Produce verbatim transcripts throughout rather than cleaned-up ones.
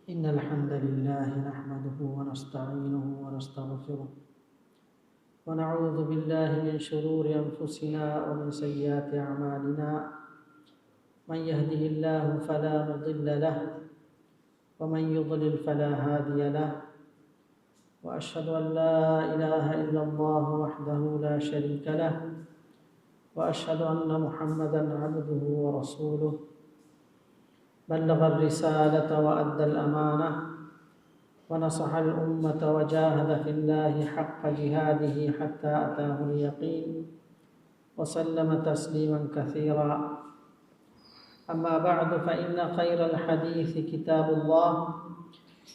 إن الحمد لله نحمده ونستعينه ونستغفره، ونعوذ بالله من شرور أنفسنا ومن سيئات أعمالنا. من يهده الله فلا مضل له، ومن يضلل فلا هادي له، وأشهد أن لا إله إلا الله وحده لا شريك له، وأشهد أن محمدا عبده ورسوله، بلغ الرسالة وأدى الأمانة، ونصح الأمة، وجاهد في الله حق جهاده حتى أتاه اليقين، وسلم تسليما كثيرا. أما بعد، فإن خير الحديث كتاب الله،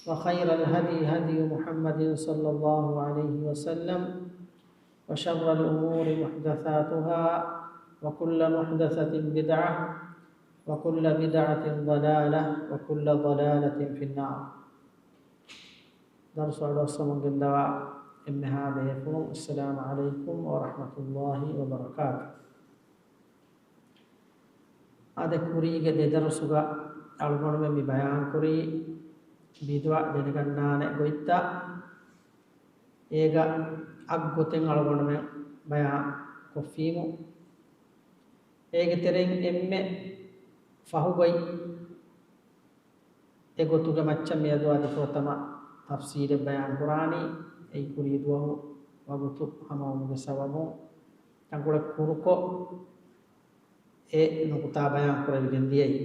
وخير الهدي هدي محمد صلى الله عليه وسلم، وشر الأمور محدثاتها، وكل محدثة بدعة، وكل بدعة ضلالة، وكل ضلالة في النار. ދަރުސު އަޑުއައްސަމުން ގެންދަވާ އެންމެހާ ބޭފުޅުން، އައްސަލާމު ޢަލައިކުމް ވަރަޙްމަތުﷲި ވަބަރަކާތު. އާދެ، ކުރީގެ ދެ ދަރުސުގަ އަޅުގަނޑުމެން މި ބަޔާންކުރީ ބިދުޢަ ދެނެގަންނާނެ ގޮތްތައް. އޭގަ އަށް ގޮތެއް އަޅުގަނޑުމެން ބަޔާން ކޮށްފީމު، އޭގެ ތެރެއިން އެންމެ ފަހު ގޮތް އެ ގޮތުގެ މައްޗަށް މިއަދު އަދި ފުރަތަމަ ތަފްސީލެއް ބަޔާން ކުރާނީ. އެއީ ކުރީ ދުވަހު ވަގުތު ހަމަވުމުގެ ސަބަބުން ތަންކޮޅެއް ކުރުކޮށް، އެ ނުކުތާ ބަޔާން ކުރެވިގެން ދިޔައީ.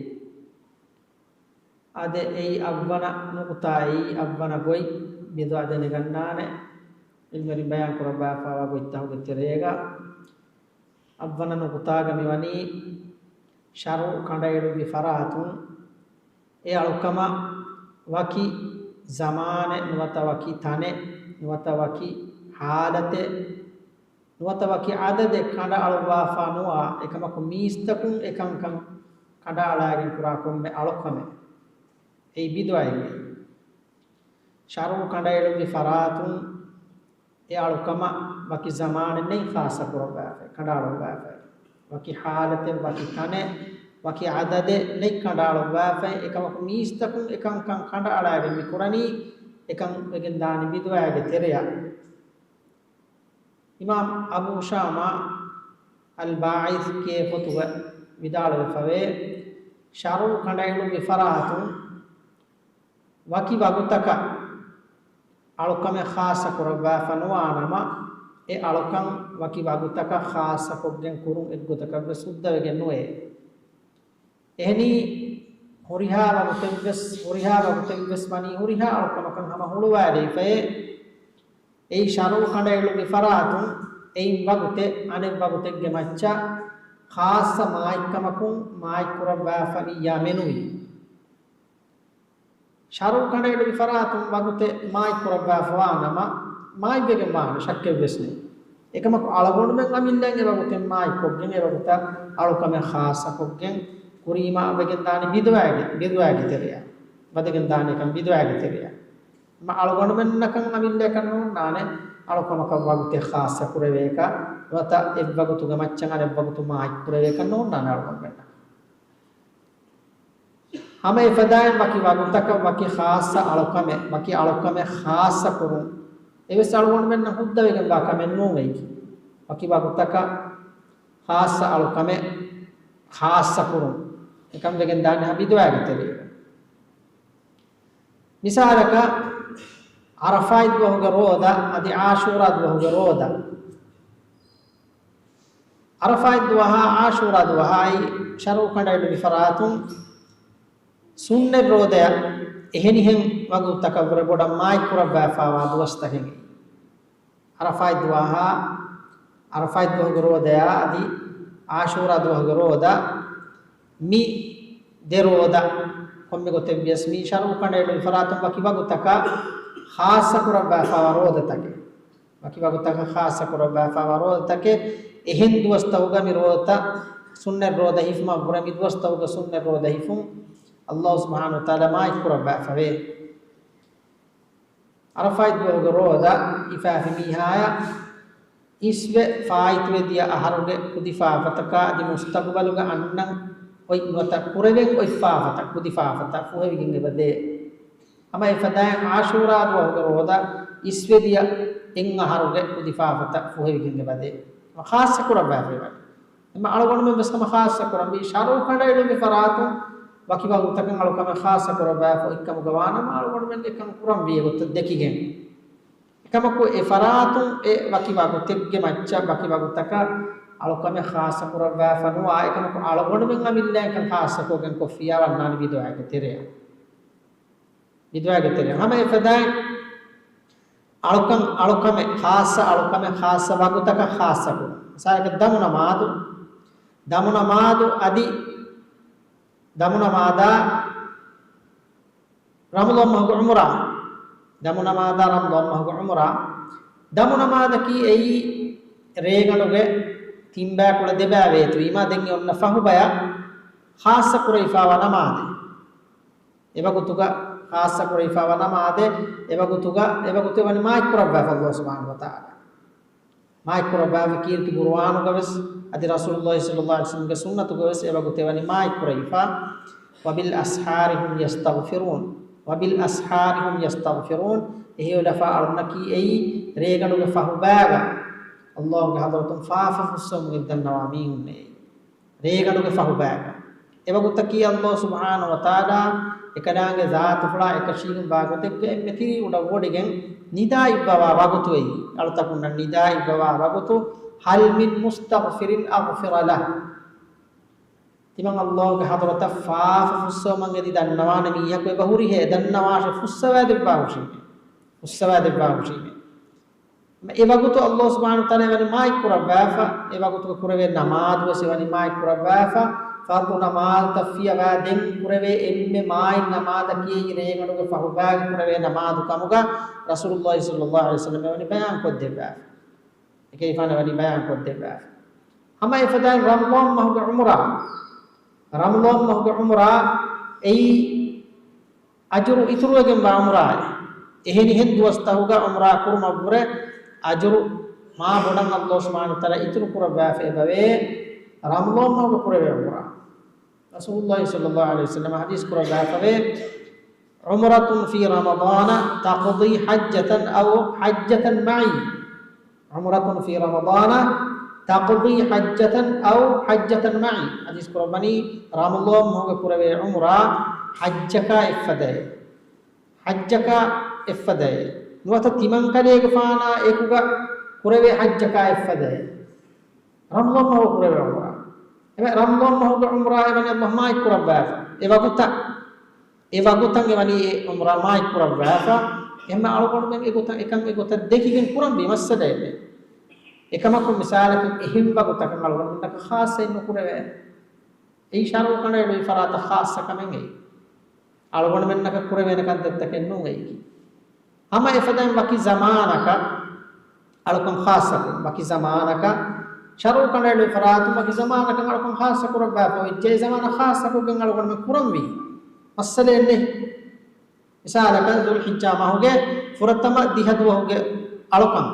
އާދެ، އެއީ އަށްވަނަ ނުކުތާ، އެއީ އަށްވަނަ ގޮތް ބިދުޢަ ދެނެގަންނާނެ. ޢިލްމުވެރިން ބަޔާން ކުރައްވާފައިވާ ގޮތްތަކުގެ ތެރޭގަ އަށްވަނަ ނުކުތާގަ މިވަނީ، ޝަރުޢު ކަނޑައެޅުއްވި ފަރާތުން އެ އަޅުކަމަށް ވަކި ޒަމާނެއް ނުވަތަ ވަކި ތަނެއް ނުވަތަ ވަކި ޙާލަތެއް ނުވަތަ ވަކި ޢަދަދެއް ކަނޑައަޅުއްވާފާ ނުވާ، އެކަމަކު މީސްތަކުން އެކަންކަން ކަނޑައަޅާގެން ކުރާ ކޮންމެ އަޅުކަމެއް، އެއީ ބިދުޢައެއް. ޝަރުޢު ކަނޑައެޅުއްވި ފަރާތުން އެ އަޅުކަމަށް ވަކި ޒަމާނެއް ނެތް ޚާއްޞަ ކުރައްވާފައި، ކަނޑައަޅުއްވާފައި. ވަކި ޙާލަތެއް، ވަކި ތަނެއް، ވަކި ޢަދަދެއް ނެތް ކަނޑައަޅުއްވާފައި. އެކަމަކު މީސްތަކުން އެކަންކަން ކަނޑައަޅާގެން މި ކުރަނީ، އެކަން ވެގެން ދާނީ ބިދުޢާގެ ތެރެއަށް. އިމާމް އަބޫ އުސާމާ އަލް ބާޢިޘް ކިޔޭ ފޮތުގަ ވިދާޅުވެފަވޭ، ޝަރުޢު ކަނޑައެޅުއްވި ފަރާތުން ވަކި ވަގުތަކަށް އަޅުކަމެއް ޚާއްޞަ ކުރައްވާފަ ނުވާ ނަމަ، އެ އަޅުކަން ވަކި ވަގުތަކަށް ޚާއްޞަ ކޮށްގެން ކުރުން އެއްގޮތަކަށް ވެސް ހުއްދަވެގެން ނުވޭ. އެހެނީ، ހުރިހާ ވަގުތެއްވެސް، ހުރިހާ ވަގުތެއްވެސް ވަނީ ހުރިހާ އަޅުކަމަކަށް ހަމަ ހުޅުވާލެވިފައޭ. އެއީ ޝަރުޢު ކަނޑައެޅުއްވި ފަރާތުން އެއިން ވަގުތެއް އަނެއް ވަގުތެއްގެ މައްޗަށް ޚާއްޞަ މާތްކަމަކުން މާތްކުރައްވާފަ ވިއްޔާ މެނުވީ. ޝަރުޢު ކަނޑައެޅުއްވި ފަރާތުން ވަގުތެއް މާތްކުރައްވާފަވާ ނަމަ، މާތްވެގެން ވާނެ، ޝައްކެއްވެސް ނެތް. އެކަމަކު އަޅުގަނޑުމެން އަމިއްލައިން އެ ވަގުތެއް މާތްކޮށްގެން، އެ ވަގުތަށް އަޅުކަމެއް ޚާއްޞަކޮށްގެން ކުރީމާ ވެގެން ދާނީ ބިދުޢާގެ، ބިދުޢާގެ ތެރެއަށް. ވަދެގެން ދާނީ އެކަން ބިދުޢާގެ ތެރެއަށް. މަ އަޅުގަނޑުމެންނަކަށް އަމިއްލައަކަށް ނޯންނާނެ އަޅުކަމަކަށް ވަގުތެއް ޚާއްޞަ ކުރެވޭކަށް، ނުވަތަ އެއްވަގުތުގެ މައްޗަށް އަނެއްވަގުތު މާތް ކުރެވޭކަށް ނޯންނާނެ އަޅުގަނޑުމެންނަކަށް. ހަމަ އެފަދައިން ވަކި ވަގުތަކަށް ވަކި ޚާއްޞަ އަޅުކަމެއް، ވަކި އަޅުކަމެއް ޚާއްޞަ ކުރުން އެވެސް އަޅުގަނޑުމެންނަށް ހުއްދަވެގެންވާ ކަމެއް ނޫން އެއީ. ވަކި ވަގުތަކަށް ޚާއްޞަ އަޅުކަމެއް ޚާއްޞަ ކުރުން އެކަން ވެގެން ދާނެ ހަ ބިދުޢާގެ ތެރެއަށް. މިސާލަކަށް، ޢަރަފާތް ދުވަހުގެ ރޯދަ އަދި ޢާޝޫރާ ދުވަހުގެ ރޯދަ. ޢަރަފާތް ދުވަހާ ޢާޝޫރާ ދުވަހާއި ޝަރުޢު ކަނޑައެޅުއްވި ފަރާތުން ސުންނަތް ރޯދަޔަށް އެހެނިހެން ވަގުތުތަކަށްވުރެ ބޮޑަށް މާތްކުރައްވާފާވާ ދުވަސްތަކެއް. ޢަރަފާތް ދުވަހާ، ޢަރަފާތް ދުވަހުގެ ރޯދަޔާ އަދި ޢާޝޫރާ ދުވަހުގެ ރޯދަ، މި ދެ ރޯދަ ކޮންމެ ގޮތެއްވިޔަސް މީ ޝަރުޢު ކަނޑައެޅުއްވި ފަރާތުން ވަކި ވަގުތަކަށް ޚާއްޞަ ކުރައްވާފާވާ ރޯދަތަކެއް. ވަކި ވަގުތަކަށް ޚާއްޞަ ކުރައްވާފާވާ ރޯދަތަކެއް. އެހެން ދުވަސްތަކުގަ މި ރޯދަތައް، ސުންނަތް ރޯދަ ހިފުމަށްވުރެ މި ދުވަސްތަކުގެ ސުންނަތް ރޯދަ ހިފުން ﷲ ސުބްޙާނަހޫ ވަތަޢާލާ މާތް ކުރައްވާފަވޭ. ޢަރަފާތް ދުވަހުގެ ރޯދަ ހިފާފި މީހާޔަށް އިސްވެ ފާއިތުވެ ދިޔަ އަހަރުގެ ކުދި ފާފަތަކާ އަދި މުސްތަޤުބަލުގެ އަންނަން އޮތް ނުވަތަ ކުރެވެން އޮތް ފާފަތައް، ކުދި ފާފަތައް ފުހެވިގެން އެބަދޭ. ހަމަ އެފަދައިން ޢާޝޫރާ ދުވަހުގެ ރޯދަ އިސްވެދިޔަ އެއް އަހަރުގެ ކުދިފާފަތަށް ފުހެވިގެން އެބަދޭ. ހަމަ ޚާއްޞަ ކުރައްވާފައިވަނީ. ހަމަ އަޅުގަނޑުމެން ވެސް ހަމަ ޚާއްޞަ ކުރަންވީ ޝަރުޢު ކަނޑައެޅުމުގެ ފަރާތުން ވަކި ވަގުތަކަށް އަޅުކަމެއް ޚާއްޞަ ކުރައްވާފަ އޮތްކަމުގަ ވާނަމަ، އަޅުގަނޑުމެން އެކަން ކުރަންވީ އެގޮތަށް ދެކިގެން. އެކަމަކު އެ ފަރާތުން އެ ވަކި ވަގުތެއްގެ މައްޗަށް ވަކި ވަގުތަކަށް އަޅުކަމެއް ޚާއްޞަ ކުރައްވާފަ ނުވާ، އެކަމަކު އަޅުގަނޑުމެން އަމިއްލައިން ކަން ޚާއްޞަ ކޮށްގެން ކޮށްފިއްޔާ ވަންނާނީ ބިދުޢައެއްގެ ތެރެއަށް. ބިދުޢައެއްގެ ތެރެއަށް. ހަމަ އެފަދައިން އަޅުކަން، އަޅުކަމެއް ޚާއްޞަ، އަޅުކަމެއް ޚާއްޞަ ވަގުތަކަށް ޚާއްޞަ ކުރުން. މިސާލަކަށް ދަމު ނަމާދު، ދަމު ނަމާދު އަދި ދަމު ނަމާދާ ރަމަޟާން މަހުގެ ޢުމްރާ. ދަމު ނަމާދާ ރަމަޟާން މަހުގެ ޢުމްރާ. ދަމު ނަމާދަކީ އެއީ ރޭގަނޑުގެ ތިންބައިކުޅަ ދެބައި ވޭތުވީމާ، ދެން އެ އޮންނަ ފަހުބަޔަށް ޚާއްޞަ ކުރެވިފައިވާ ނަމާދެއް. އެވަގުތުގަ ޚާއްޞަ ކުރެވިފައިވާ ނަމާދެއް، އެވަގުތުގަ، އެވަގުތު ވަނީ މާތްކުރައްވާފަ ﷲ ސުބްޙާނަހޫ ވަތަޢާލާ. މާތްކުރައްވާފަ ކީރިތި ޤުރުއާނުގަވެސް، އަދި ރަސޫލުﷲ ޞައްލަﷲ ޢަލައިހި ވަސައްލަމްގެ ސުންނަތުގަވެސް އެވަގުތެއް ވަނީ މާތްކުރެވިފަ. وَبِالْأَسْحَارِ هُمْ يَسْتَغْفِرُونَ. وَبِالْأَسْحَارِ هُمْ يَسْتَغْفِرُونَ. އެހީވެލަފާ އަޅުންނަކީ އެއީ ރޭގަނޑުގެ ފަހުބައިގަ ﷲގެ ޙަޟްރަތުން ފާފަ ފުއްސެވުމުގެ ދަންނަވާ މީހުންނޭ. ރޭގަނޑުގެ ފަހުބައިގަ. އެވަގުތަކީ ﷲ ސުބްޙާނަހޫ ވަތަޢާލާ އެކަލާނގެ ޒާތުފުޅާ އެކަށީގެންވާ ގޮތެއްގަ އެންމެ ތިރީ އުޑަށްވޮޑިގެން ނިދާ އިއްވަވާ ވަގުތު އެއީ. އަޅުތަކުންނަށް ނިދާ އިއްވަވާ ވަގުތު، هَلْ مِنْ مُسْتَغْفِرٍ أَغْفِرَ لَهُ. ތިމަން ﷲގެ ޙަޟްރަތަށް ފާފަ ފުއްސެވުމަށް އެދި ދަންނަވާނެ މީހަކު އެބަ ހުރިހޭ ދަންނަވާށޭ، ފުއްސަވާދެއްވާހުށީމޭ. ފުއްސަވާދެއްވާހުށީމޭ. އެ ވަގުތު ﷲ ސުބްޙާނަހޫ ވަތަޢާލާ އެވަނީ މާތްކުރައްވާފަ، އެ ވަގުތުގަ ކުރެވޭ ނަމާދުވެސް އެވަނީ މާތްކުރައްވާފަ، ފަރްޟު ނަމާދުތައް ފިޔަވާ ދެން ކުރެވޭ އެންމެ މާތް ނަމާދަކީ ރޭގަނޑުގެ ފަހުބައިގަ ކުރެވޭ ނަމާދު ކަމުގަ ރަސޫލުﷲ ޞައްލަﷲ ޢަލައިހި ވަސައްލަމް އެވަނީ ބަޔާން ކޮށްދެއްވާފަ. އެކަލޭގެފާނު ވަނީ ބަޔާން ކޮށްދެއްވާފަ. ހަމަ އެފަދައިން ރަމަޟާން މަހުގެ ޢުމްރާ، ރަމަޟާން މަހުގެ ޢުމްރާ އެއީ އަޖުރު އިތުރުވެގެންވާ ޢުމްރާއެއް. އެހެނިހެން ދުވަސްތަކުގަ ޢުމްރާ ކުރުމަށްވުރެ އަޖުރު މާ ބޮޑަށް ﷲ ސުބްޙާނަހޫ ވަތަޢާލާ އިތުރު ކުރައްވާފަ އެބަވޭ ރަމަޟާން މަހުގަ ކުރެވޭ ޢުމްރާ. ރަސޫލުﷲ ޞައްލަﷲ ޢަލައިހި ވަސައްލަމް ޙަދީޘް ކުރައްވާފަވޭ، عُمْرَةٌ فِي رَمَضَانَ تَقْضِي حَجَّةً أَوْ حَجَّةً مَعِيَّ. عُمْرَةٌ فِي رَمَضَانَ تَقْضِي حَجَّةً أَوْ حَجَّةً مَعِيَّ. ޙަދީޘް ކުރައްވަނީ، ރަމަޟާން މަހުގަ ކުރެވޭ ޢުމްރާ ޙައްޖަކާ އެއްފަދައޭ. ޙައްޖަކާ އެއްފަދައޭ. ނުވަތަ ތިމަންކަލޭގެފާނާ އެކުގަ ކުރެވޭ ޙައްޖަކާ އެއްފަދައޭ. ރަމަޟާން މަހު ކުރެވޭ ޢުމްރާ. އެ ރަމަޟާން މަހުގެ ޢުމްރާ އެވަނީ ﷲ މާތް ކުރައްވާފަ. އެ ވަގުތަށް، އެ ވަގުތަށް އެވަނީ އެ ޢުމްރާ މާތް ކުރައްވާފަ. އެހެންމެ އަޅުގަނޑުމެން އެގޮތަށް، އެކަން އެގޮތަށް ދެކިގެން ކުރަންވީ މައްސަލައެއް ނެތް. އެކަމަކު މިސާލަކަށް އެހެން ވަގުތަކަށް އަޅުގަނޑުމެންނަކަށް ޚާއްޞައެއް ނުކުރެވޭނެ. އެއީ ޝަރުޢު ކަނޑައެޅުވި ފަރާތަށް ޚާއްޞަ ކަމެއް އެއީ. އަޅުގަނޑުމެންނަކަށް ކުރެވޭނެ ކަންތައްތަކެއް ނޫން އެއީ. ހަމަ އެފަދައިން ވަކި ޒަމާނަކަށް އަޅުކަން ޚާއްޞަކޮށް، ވަކި ޒަމާނަކަށް ޝަރުޢު ކަނޑައެޅުވި ފަރާތުން ވަކި ޒަމާނަކަށް އަޅުކަން ޚާއްޞަ ކުރައްވާފަ އޮތް ޖެހޭ ޒަމާނަށް ޚާއްޞަކޮށްގެން އަޅުގަނޑުމެން ކުރަންވީ. މައްސަލައެއް ނެތް. މިސާލަކަށް ޛުލްޙިއްޖާ މަހުގެ ފުރަތަމަ ދިހަ ދުވަހުގެ އަޅުކަން،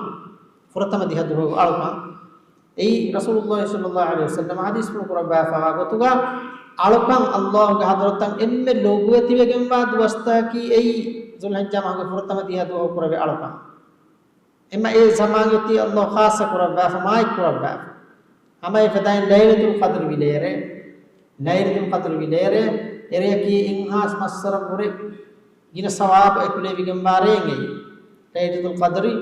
ފުރަތަމަ ދިހަ ދުވަހުގެ އަޅުކަން، އެއީ ރަސޫލުﷲ ޞައްލަﷲ ޢަލައިހި ވަސައްލަމަ ޙަދީޘްފުޅު ކުރައްވާފައިވާ ގޮތުގަ އަޅުކަން ﷲގެ ޙަޟްރަތަށް އެންމެ ލޮބުވެތިވެގެންވާ ދުވަސްތަކަކީ އެއީ ޛުލްޙިއްޖާ މަހުގެ ފުރަތަމަ ދިހަ ދުވަހު ކުރެވޭ އަޅުކަން. އެމަ އެ ޒަމާން އޮތީ ﷲ ޚާއްޞަ ކުރައްވާފަ، މާތް ކުރައްވާފަ. ހަމަ އެފަދައިން ލައިލަތުލް ޤަދްރި ވިލޭރޭ، ލައިލަތުލް ޤަދްރި ވިލޭރޭ، އެރެއަކީ އެއްހާސް މައްސަރަށްވުރެ ގިނަ ސަވާބު އެކުލެވިގެންވާ ރޭން އެއީ. ލައިލަތުލް ޤަދްރި،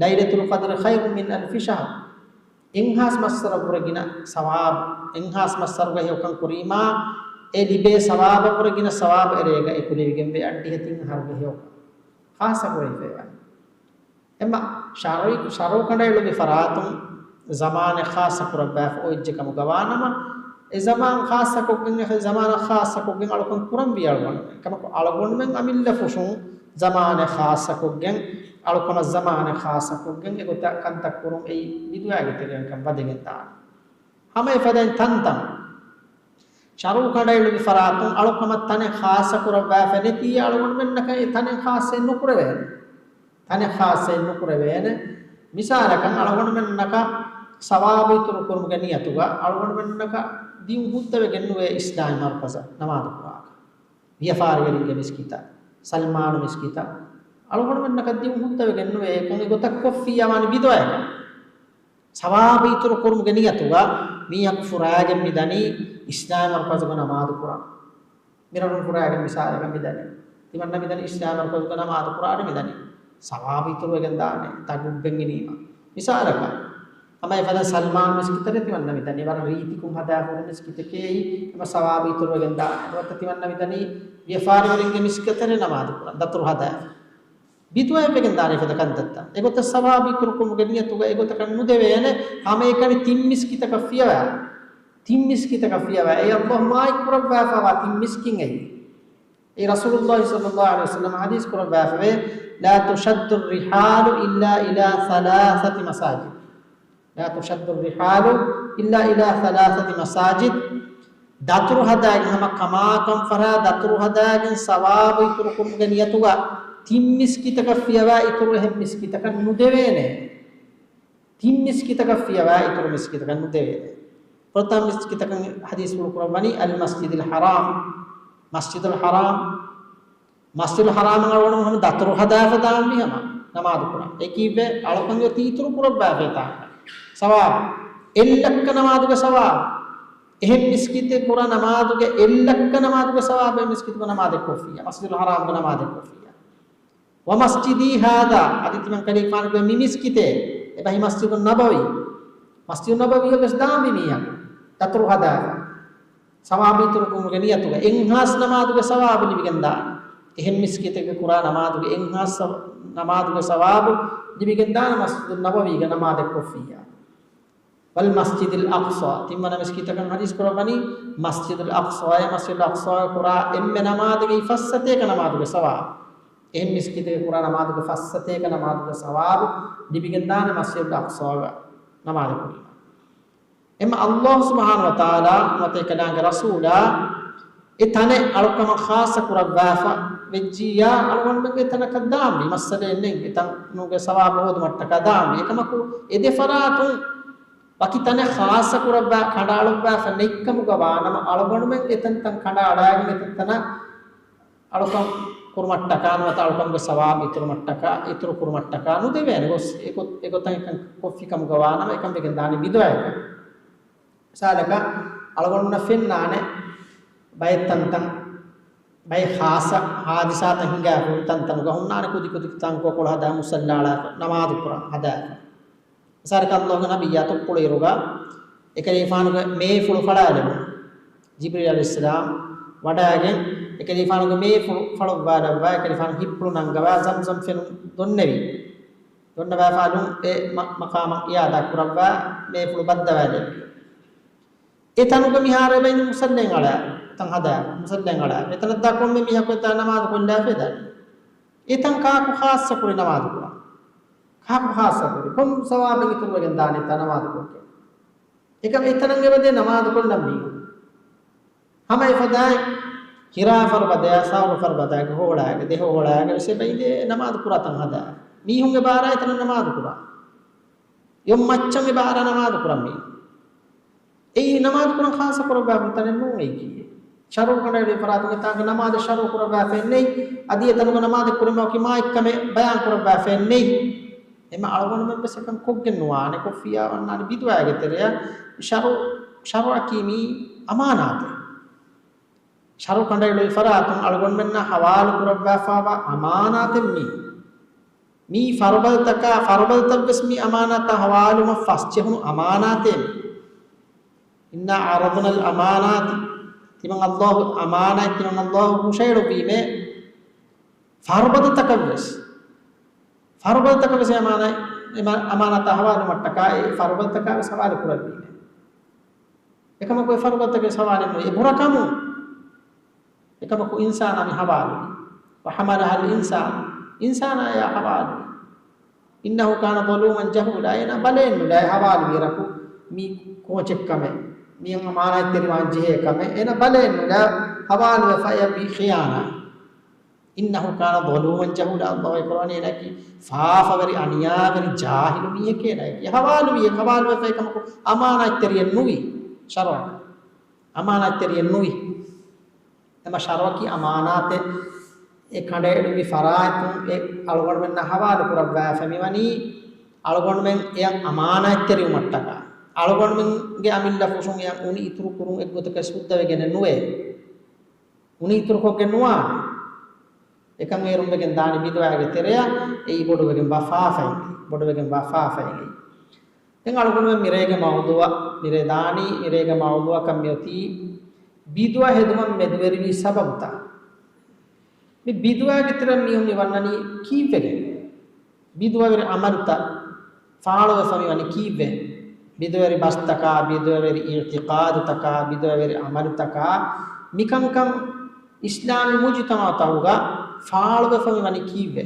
لَيْلَةُ الْقَدْرِ خَيْرٌ مِنْ أَلْفِ شَهْرٍ. އެއްހާސް މައްސަރަށްވުރެ ގިނަ ސަވާބު، އެއްހާސް މައްސަރުގަ ހެޔޮކަން ކުރީމާ، އެ ލިބޭ ސަވާބަށްވުރެ ގިނަ ސަވާބު އެރޭގަ އެކުލެވިގެންވޭ އަށްޑިހަ ތިން އަހަރުގެ ހެޔޮކަން. ޚާއްޞަ ކުރެވިފައިވާނެ. އެމަ ޝަރުޢީ، ޝަރުޢު ކަނޑައެޅުމުގެ ފަރާތުން ޒަމާނެއް ޚާއްޞަ ކުރައްވާފަ އޮތްޖެ ކަމުގަ ވާނަމަ، އެ ޒަމާން ޚާއްޞަކޮށްގެން، އެ ޒަމާނަށް ޚާއްޞަކޮށްގެން އަޅުކަން ކުރަންވީ އަޅުގަނޑުމެން. ކަމަކު އަޅުގަނޑުމެން އަމިއްލަ ފުށުން ޒަމާނެއް ޚާއްޞަކޮށްގެން، އަޅުކަމަށް ޒަމާނެއް ޚާއްޞަކޮށްގެން އެގޮތަށް ކަންތައް ކުރުން އެއީ ބިދުޢާގެ ތެރެއަށް ކަން ވަދެގެން ދާނެ. ހަމަ އެފަދައިން ތަންތަން ޝަރުޢު ކަނޑައެޅުވި ފަރާތުން އަޅުކަމަށް ތަނެއް ޚާއްޞަ ކުރައްވާފަ ނެތީ، އަޅުގަނޑުމެންނަކަށް އެ ތަނެއް ޚާއްޞައެއް ނުކުރެވޭނެ. ތަނެއް ޚާއްޞައެއް ނުކުރެވޭނެ. މިސާލަކަށް އަޅުގަނޑުމެންނަކަށް ސަވާބު އިތުރު ކުރުމުގެ ނިޔަތުގަ އަޅުގަނޑުމެންނަކަށް ދިއުން ހުއްދަވެގެން ނުވޭ އިސްލާމީ މަރުކަޒަށް ނަމާދު ކުރާކަށް. ވިޔަފާރިވެރިންގެ މިސްކިތަށް. ސަލްމާނު މިސްކިތަށް އަޅުގަނޑުމެންނަކަށް ދިއުން ހުއްދަވެގެން ނުވޭ. އެކަން އެގޮތަށް ކޮށްފިއްޔާ ވާނީ ބިދުޢައެއް. ސަވާބު އިތުރު ކުރުމުގެ ނިޔަތުގަ މީހަކު ފުރާގެން މިދަނީ އިސްލާމީ މަރުކަޒުގަ ނަމާދު ކުރަން. މިރަށުން ފުރާގެން މިސާލަކަށް މިދަނީ. ތިމަންނަ މިދަނީ އިސްލާމީ މަރުކަޒުގަ ނަމާދު ކުރާނެ މިދަނީ. ސަވާބު އިތުރުވެގެން ދާނެ. ތަ ގުއްބެއް އިނީމަ. މިސާލަކަށް. ހަމަ އެފަދަ ސަލްމާން މިސްކިތަށް ތިމަންނަ މިދަނީ. ވަރަށް ރީތިކޮށް ހަދާފަ ހުރި މިސްކިތެކޭ. ހަމަ ސަވާބު އިތުރުވެގެން ދާނެ. ނުވަތަ ތިމަންނަ މިދަނީ ވިޔަފާރިވެރިންގެ މިސްކިތަށް ނަމާދު ކުރަން. ދަތުރު ހަދާފަ. ބިދުޢައެއްވެގެން ދާނެ އެފަދަ ކަންތައްތައް. އެގޮތަށް ސަވާބު އިތުރުކުރުމުގެ ނިޔަތުގަ އެގޮތަކަށް ނުދެވޭނެ. ހަމައެކަނި ތިން މިސްކިތަކަށް ފިޔަވާ. ތިން މިސްކިތަކަށް ފިޔަވާ. އޭ އައްލާހު މާތް ކުރައްވާފަވާ ތިން މިސްކިތް އެއީ. އެ ރަސޫލުﷲ ޞައްލަﷲު ޢަލައިހި ވަސައްލަމަ ޙަދީޘް ކުރައްވާފަވޭ، "لا تشد الرحال إلا إلى ثلاثة مساجد." لا تشد الرحال إلا إلى ثلاثة مساجد. ދަތުރު ހަދާގެން ހަމަ ކަމާކަން ފަރާ ދަތުރު ހަދާގެން ސަވާބު އިތުރުކުރުމުގެ ނިޔަތުގަ ތިން މިސްކިތަކަށް ފިޔަވާ އިތުރު އެހެން މިސްކިތަކަށް ނުދެވޭނެ. ތިން މިސްކިތަކަށް ފިޔަވާ އިތުރު މިސްކިތަކަށް ނުދެވޭނެ. ފުރަތަމަ މިސްކިތަކަށް ޙަދީޘްފުޅު ކުރައްވަނީ އަލް މަސްޖިދުލް ޙަރާމް. މަސްޖިދުލް ޙަރާމް. މަސްޖިދުލް ޙަރާމަށް އަޅުގަނޑު ހަމަ ދަތުރު ހަދާފަ ދާންވީ ހަމަ ނަމާދު ކުރަން. އެކީއްވެ އަޅުކަން އޮތީ އިތުރު ކުރައްވާފައި ތާކަށް. ސަވާބު. އެއްލައްކަ ނަމާދުގެ ސަވާބު. އެހެން މިސްކިތެއް ކުރާ ނަމާދުގެ އެއްލައްކަ ނަމާދުގެ ސަވާބެއް މިސްކިތުގަ ނަމާދެއް ކޮށްފިއްޔާ. މަސްޖިދުލް ޙަރާމްގަ ނަމާދެއް ކޮށްފިއްޔާ. ومسجدي هذا، އަދި ތިމަން ކަލޭގެފާނުގެ މި މިސްކިތޭ، އެބަހީ މަސްޖިދުއް ނަބަވީ. މަސްޖިދުއް ނަބަވީއަށް ވެސް ދާންވީ މީހަކު. ދަތުރު ހަދާފަ. ސަވާބު އިތުރުކުރުމުގެ ނިޔަތުގަ އެއްހާސް ނަމާދުގެ ސަވާބު ލިބިގެންދާނެ. އެހެން މިސްކިތެއްގެ ކުރާ ނަމާދުގެ އެއްހާސް ސަ-، ނަމާދުގެ ސަވާބު ލިބިގެންދާނެ މަސްޖިދުއް ނަބަވީގަ ނަމާދެއް ކޮށްފިއްޔާ. والمسجد الأقصى، ތިންވަނަ މިސްކިތަކަށް ޙަދީޘް ކުރައްވަނީ، މަސްޖިދުލް އަޤްޞާއާ، މަސްޖިދުލް އަޤްޞާގަ ކުރާ އެންމެ ނަމާދެއްގެ ފައްސަތޭކަ ނަމާދުގެ ސަވާބު. އެހެން މިސްކިތެއްގަ ކުރާ ނަމާދުގެ ފައްސަތޭކަ ނަމާދުގެ ސަވާބު ލިބިގެންދާނެ މަސްޖިދުލް އަޤްޞާގަ ނަމާދު ކުރީމަ. އެމަ އައްލާހު ސުބްޙާނަހު ވަތަޢާލާ ނުވަތަ އެކަލާނގެ ރަސޫލާ އެ ތަނެއް އަޅުކަމަށް ޚާއްޞަ ކުރައްވާފަ ވެއްޖިއްޔާ، އަޅުގަނޑުމެންގެ އެތަނަކަށް ދާންވީ. މައްސަލައެއް ނެތް. އެތަނުގެ ސަވާބު ހޯދުމަށްޓަކާ ދާންވީ. އެކަމަކު އެ ދެ ފަރާތުން ވަކި ތަނެއް ޚާއްޞަ ކުރައްވާ، ކަނޑައަޅުއްވާފަ ނެތްކަމުގަ ވާނަމަ، އަޅުގަނޑުމެން އެތަންތަން ކަނޑައަޅާގެން އެތަންތަނަށް އަޅުކަން ކުރުމަށްޓަކާ ނުވަތަ އަޅުކަންގެ ސަވާބު އިތުރުމަށްޓަކާ، އިތުރު ކުރުމަށްޓަކާ ނުދެވޭނެ. ގޮސް އެގޮ-، އެގޮތަށް އެކަން ކޮށްފި ކަމުގަ ވާނަމަ، އެކަން ވެގެން ދާނީ ބިދުޢައެއް. މިސާލަކަށް، އަޅުގަނޑުންނަށް ފެންނާނެ ބައެއް ތަންތަން، ބައެއް ޚާއްޞަ ހާދިސާތައް ހިނގާފަ ހުރި ތަންތަނުގަ ހުންނާނެ ކުދިކުދި ތަންކޮޅު ހަދާ މުޞައްލާ އަޅާފަ، ނަމާދު ކުރަން ހަދާފަ. މިސާލަކަށް އައްލާހުގެ ނަބިއްޔާ ތުއްޕުޅު އިރުގަ އެކަލޭފާނުގެ މޭފުޅު ފަޅާލެވުނު. ޖިބްރީލް ޢަލައިހިއްސަލާމް ވަޑައިގެން އެކަލޭފާނުގެ މޭފުޅު ފަޅުއްވާލައްވާ، އެކަލޭފާނު ހިއްޕުޅު ނަންގަވާ، ޒަމްޒަމް ފެނުން ދޮންނެވި. ދޮންނަވާފާ އަލުން އެ މަ-، މަޤާމަށް އިއާދާ ކުރައްވާ، މޭފުޅު ބައްދަވާލެއްވި. އެ ތަނުގަ މިހާރު އެބައިން މުޞައްލައިން އަޅާ، ތަން ހަދާ، މުޞައްލައިން އަޅާ. އެތަނަށްދާ ކޮންމެ މީހަކު އެތާ ނަމާދު ކޮށްލާފަ ދާނީ. އެތަން ކާކު ޚާއްޞަ ކުރި ނަމާދު ކުރާ؟ ކާކު ޚާއްޞަ ކުރި؟ ކޮން ސަވާބެއް އިތުރުވެގެން ދާނެ ތާ ނަމާދު ކޮށްގެން؟ އެކަމް އެތަނަށް އެބަދޭ ނަމާދު ކޮށްލަން މީހުން. ހަމަ އެފަދައިން ހިރާ ފަރުބަދަޔާ، ސަހުރު ފަރުބަދައިގެ ހޯޅާގެ، ދެ ހޯޅާގެ ވެސް އެބައިން ދޭ ނަމާދު ކުރާ ތަން ހަދާ. މީހުން އެބަ އަރާ އެތަނަށް ނަމާދު ކުރާ. އެއޮން މައްޗަށް އެބަ އަރާ ނަމާދު ކުރަން މީހުން. އެއީ ނަމާދު ކުރަން ޚާއްޞަ ކުރައްވާފަ ތަނެއް ނޫން އެއީކީ. ޝަރުޢު ކަނޑައެޅި ފަރާތުން އެތާނގަ ނަމާދެއް ޝަރުޢު ކުރައްވާފައެއް ނެތް. އަދި އެތަނުގަ ނަމާދެއް ކުރީމަ ވަކި މާތްކަމެއް ބަޔާން ކުރައްވާފައެއް ނެތް. އެމަ އަޅުގަނޑުމެން ވެސް އެކަން ކޮށްގެން ނުވާނެ. ކޮށްފިއްޔާ ވަންނާނެ ބިދުޢާގެ ތެރެއަށް. ޝަރު-، ޝަރުޢަކީ މީ އަމާނާތެއް. ޝަރުޢު ކަނޑައެޅުވި ފަރާތުން އަޅުގަނޑުމެންނަށް ހަވާލު ކުރައްވާފައިވާ އަމާނާތެއް މީ. މީ ފަރުބަދަތަކާ، ފަރުބަދަތައް ވެސް މީ އަމާނާތާ ހަވާލުވުމަށް ފަސްޖެހުނު އަމާނާތެއް މީ. إنا عرضنا الأمانات، ތިމަން އައްލާހު އަމާނާތް، ތިމަން އައްލާހު ހުށައެޅުއްވީމޭ ފަރުބަދަތަކަށް ވެސް. ފަރުބަދަތަކަށް ވެސް އަމާނާތް، އެމަ-، އަމާނާތާ ހަވާލުވުމަށްޓަކާ އެ ފަރުބަދަތަކާ ވެސް ހަވާލު ކުރެއްވީމޭ. އެކަމަކު އެ ފަރުބަދަތަކެއް ސަވާލެއް ނުވޭ. އެ ބުރަކަމުން އެކަމަކު އިންސާނާ މި ހަވާލުވީ. وحملها الإنسان، އިންސާނާޔާ ހަވާލުވީ. إنه كان ظلوما جهولا، އޭނާ ބަލައެއް ނުލާ އެ ހަވާލުވިއިރަކު މީ ކޯޗެއްކަމެއް، މީހުން އަމާނާތްތެރިވާން ޖެހޭ ކަމެއް. އޭނާ ބަލައެއް ނުލާ ހަވާލުވެފަ އެ ވީ ޚިޔާނާ. إنه كان ظلوما جهولا، އައްލާހު އެ ކުރާނީ އޭނާއަކީ ފާފަވެރި، އަނިޔާވެރި، ޖާހިލު މީހެކޭ އޭނާއަކީ. ހަވާލުވީ، ހަވާލުވެފަ އެކަމަކު އަމާނާތްތެރިއެއް ނުވި ޝަރުޢަކަށް. އަމާނާތްތެރިއެއް ނުވި. އެމަ ޝަރުޢަކީ އަމާނާތެއް އެ ކަނޑައެޅުއްވި ފަރާތުން އެ އަޅުގަނޑުމެންނާ ހަވާލު ކުރައްވާފަ މިވަނީ، އަޅުގަނޑުމެން އެޔަށް އަމާނާތްތެރިވުމަށްޓަކާ، އަޅުގަނޑުމެންގެ އަމިއްލަ ފުށުން އެޔަށް އުނި އިތުރު ކުރުން އެއްގޮތަކަށް ސުއްދަވެގެނެއް ނުވޭ. އުނި އިތުރުކޮށްގެން ނުވާނެ. އެކަން އޭރުން ވެގެން ދާނީ ބިދުޢާގެ ތެރެއަށް، އެއީ ބޮޑުވެގެން ވަފާފައިގެ، ބޮޑުވެގެން ވަފާފައިގެ. ދެން އަޅުގަނޑުމެން މިރޭގެ މައުޟޫޢަށް، މިރޭ ދާނީ، މިރޭގެ މައުޟޫޢަކަށް މިއޮތީ ބިދުޢަ ހެދުމަށް މެދުވެރިވި ސަބަބުތައް. މި ބިދުޢާގެ ތެރެއަށް މީހުން މި ވަންނަނީ ކީއްވެގެން؟ ބިދުޢަވެރި ޢަމަލުތައް ފާޅުވެފަ މިވަނީ ކީއްވެ؟ ބިދުޢަވެރި ބަސްތަކާ، ބިދުޢަވެރި އިޢުތިޤާދުތަކާ، ބިދުޢަވެރި ޢަމަލުތަކާ، މިކަންކަން އިސްލާމީ މުޖުތަމަޢުތަކުގަ ފާޅުވެފަ މިވަނީ ކީއްވެ؟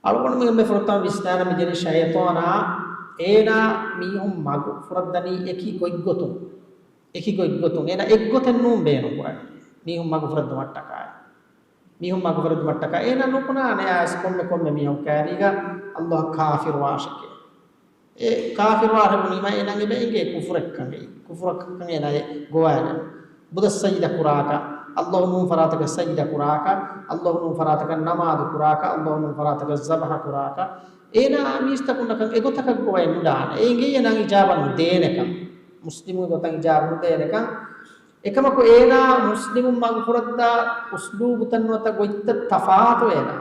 އަޅުގަނޑުމެން އެންމެ ފުރަތަމަ ވިސްނާނަން މި ޖެހޭ ޝައިޠާނާ، އޭނާ މީހުން މަގު ފުރައްދަނީ އެކި ގޮތްގޮތުން، އެކި ގޮތްގޮތުން. އޭނާ އެއްގޮތެއް ނޫން ބޭނުން ކުރަނީ މީހުން މަގު ފުރައްދުމަށްޓަކާ. މީހުން މަގުފުރެދުމަށްޓަކާ އޭނާ ނުބުނާނެ އައިސް ކޮންމެ ކޮންމެ މީހަކު ކައިރީގަ ﷲ އަށް ކާފިރު ވާށެކޭ. އެ ކާފިރު ވާށޭ ބުނީމަ އޭނާ އެބަ އެނގޭ ކުފުރެއްކަން އެއީ. ކުފުރަކަށްކަން އޭނާ އެ ގޮވާލެ. ބުދަށް ސަޖިދަ ކުރާކަށް، ﷲ ނޫން ފަރާތަކަށް ސަޖިދަ ކުރާކަށް، ﷲ ނޫން ފަރާތަކަށް ނަމާދު ކުރާކަށް، ﷲ ނޫން ފަރާތަކަށް ޒަބަޙަ ކުރާކަށް، އޭނާ މީސްތަކުންނަކަށް އެގޮތަކަށް ގޮވައެއް ނުލާނެ. އެ އެނގޭ އޭނާ އިޖާބަ ނުދޭނެކަން. މުސްލިމު ގޮތަށް އިޖާބަ ނުދޭނެކަން. އެކަމަކު އޭނާ މުސްލިމުން މަގުފުރައްދާ އުސްލޫބުތައް ނުވަތަ ގޮތްތައް ތަފާތު އޭނާ.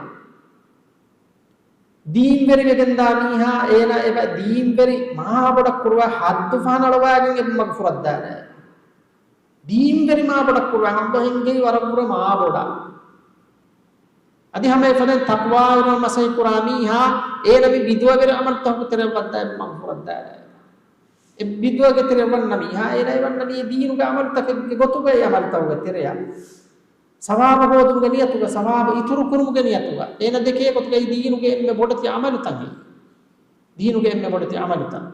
ދީންވެރިވެގެންދާ މީހާ އޭނާ އެބަ ދީންވެރި މާބޮޑަށް ކުރުވާ ހައްދު ފަހަނަޅުވާގެން އެބަ މަގުފުރައްދާނެ. ދީންވެރި މާބޮޑަށް ކުރުވާ ހަމަ ހިނގޭ ވަރަށް ބުރަ މާބޮޑަށް. އަދި ހަމަ އެފަދައިން ތަޤްވާވެރިވުން މަސައްކަތް ކުރާ މީހާ އޭނަ މި ބިދުޢަވެރި ޢަމަލުތަކުގެ ތެރެއަށް ވައްދާ އެބަ މަގުފުރައްދާނެ. އެ ބިދުޢަގެ ތެރެއަށް ވަންނަ މީހާ އޭނަ އެ ވަންނަނީ ދީނުގެ ޢަމަލުތަކެއްގެ ގޮތުގައި ޢަމަލުތަކުގެ ތެރެއަށް. ސަވާބު ހޯދުމުގެ ނިޔަތުގަ، ސަވާބު އިތުރު ކުރުމުގެ ނިޔަތުގަ. އޭނަ ދެކޭ ގޮތުގައި ދީނުގެ އެންމެ ބޮޑެތި ޢަމަލުތައް އެއީ. ދީނުގެ އެންމެ ބޮޑެތި ޢަމަލުތައް.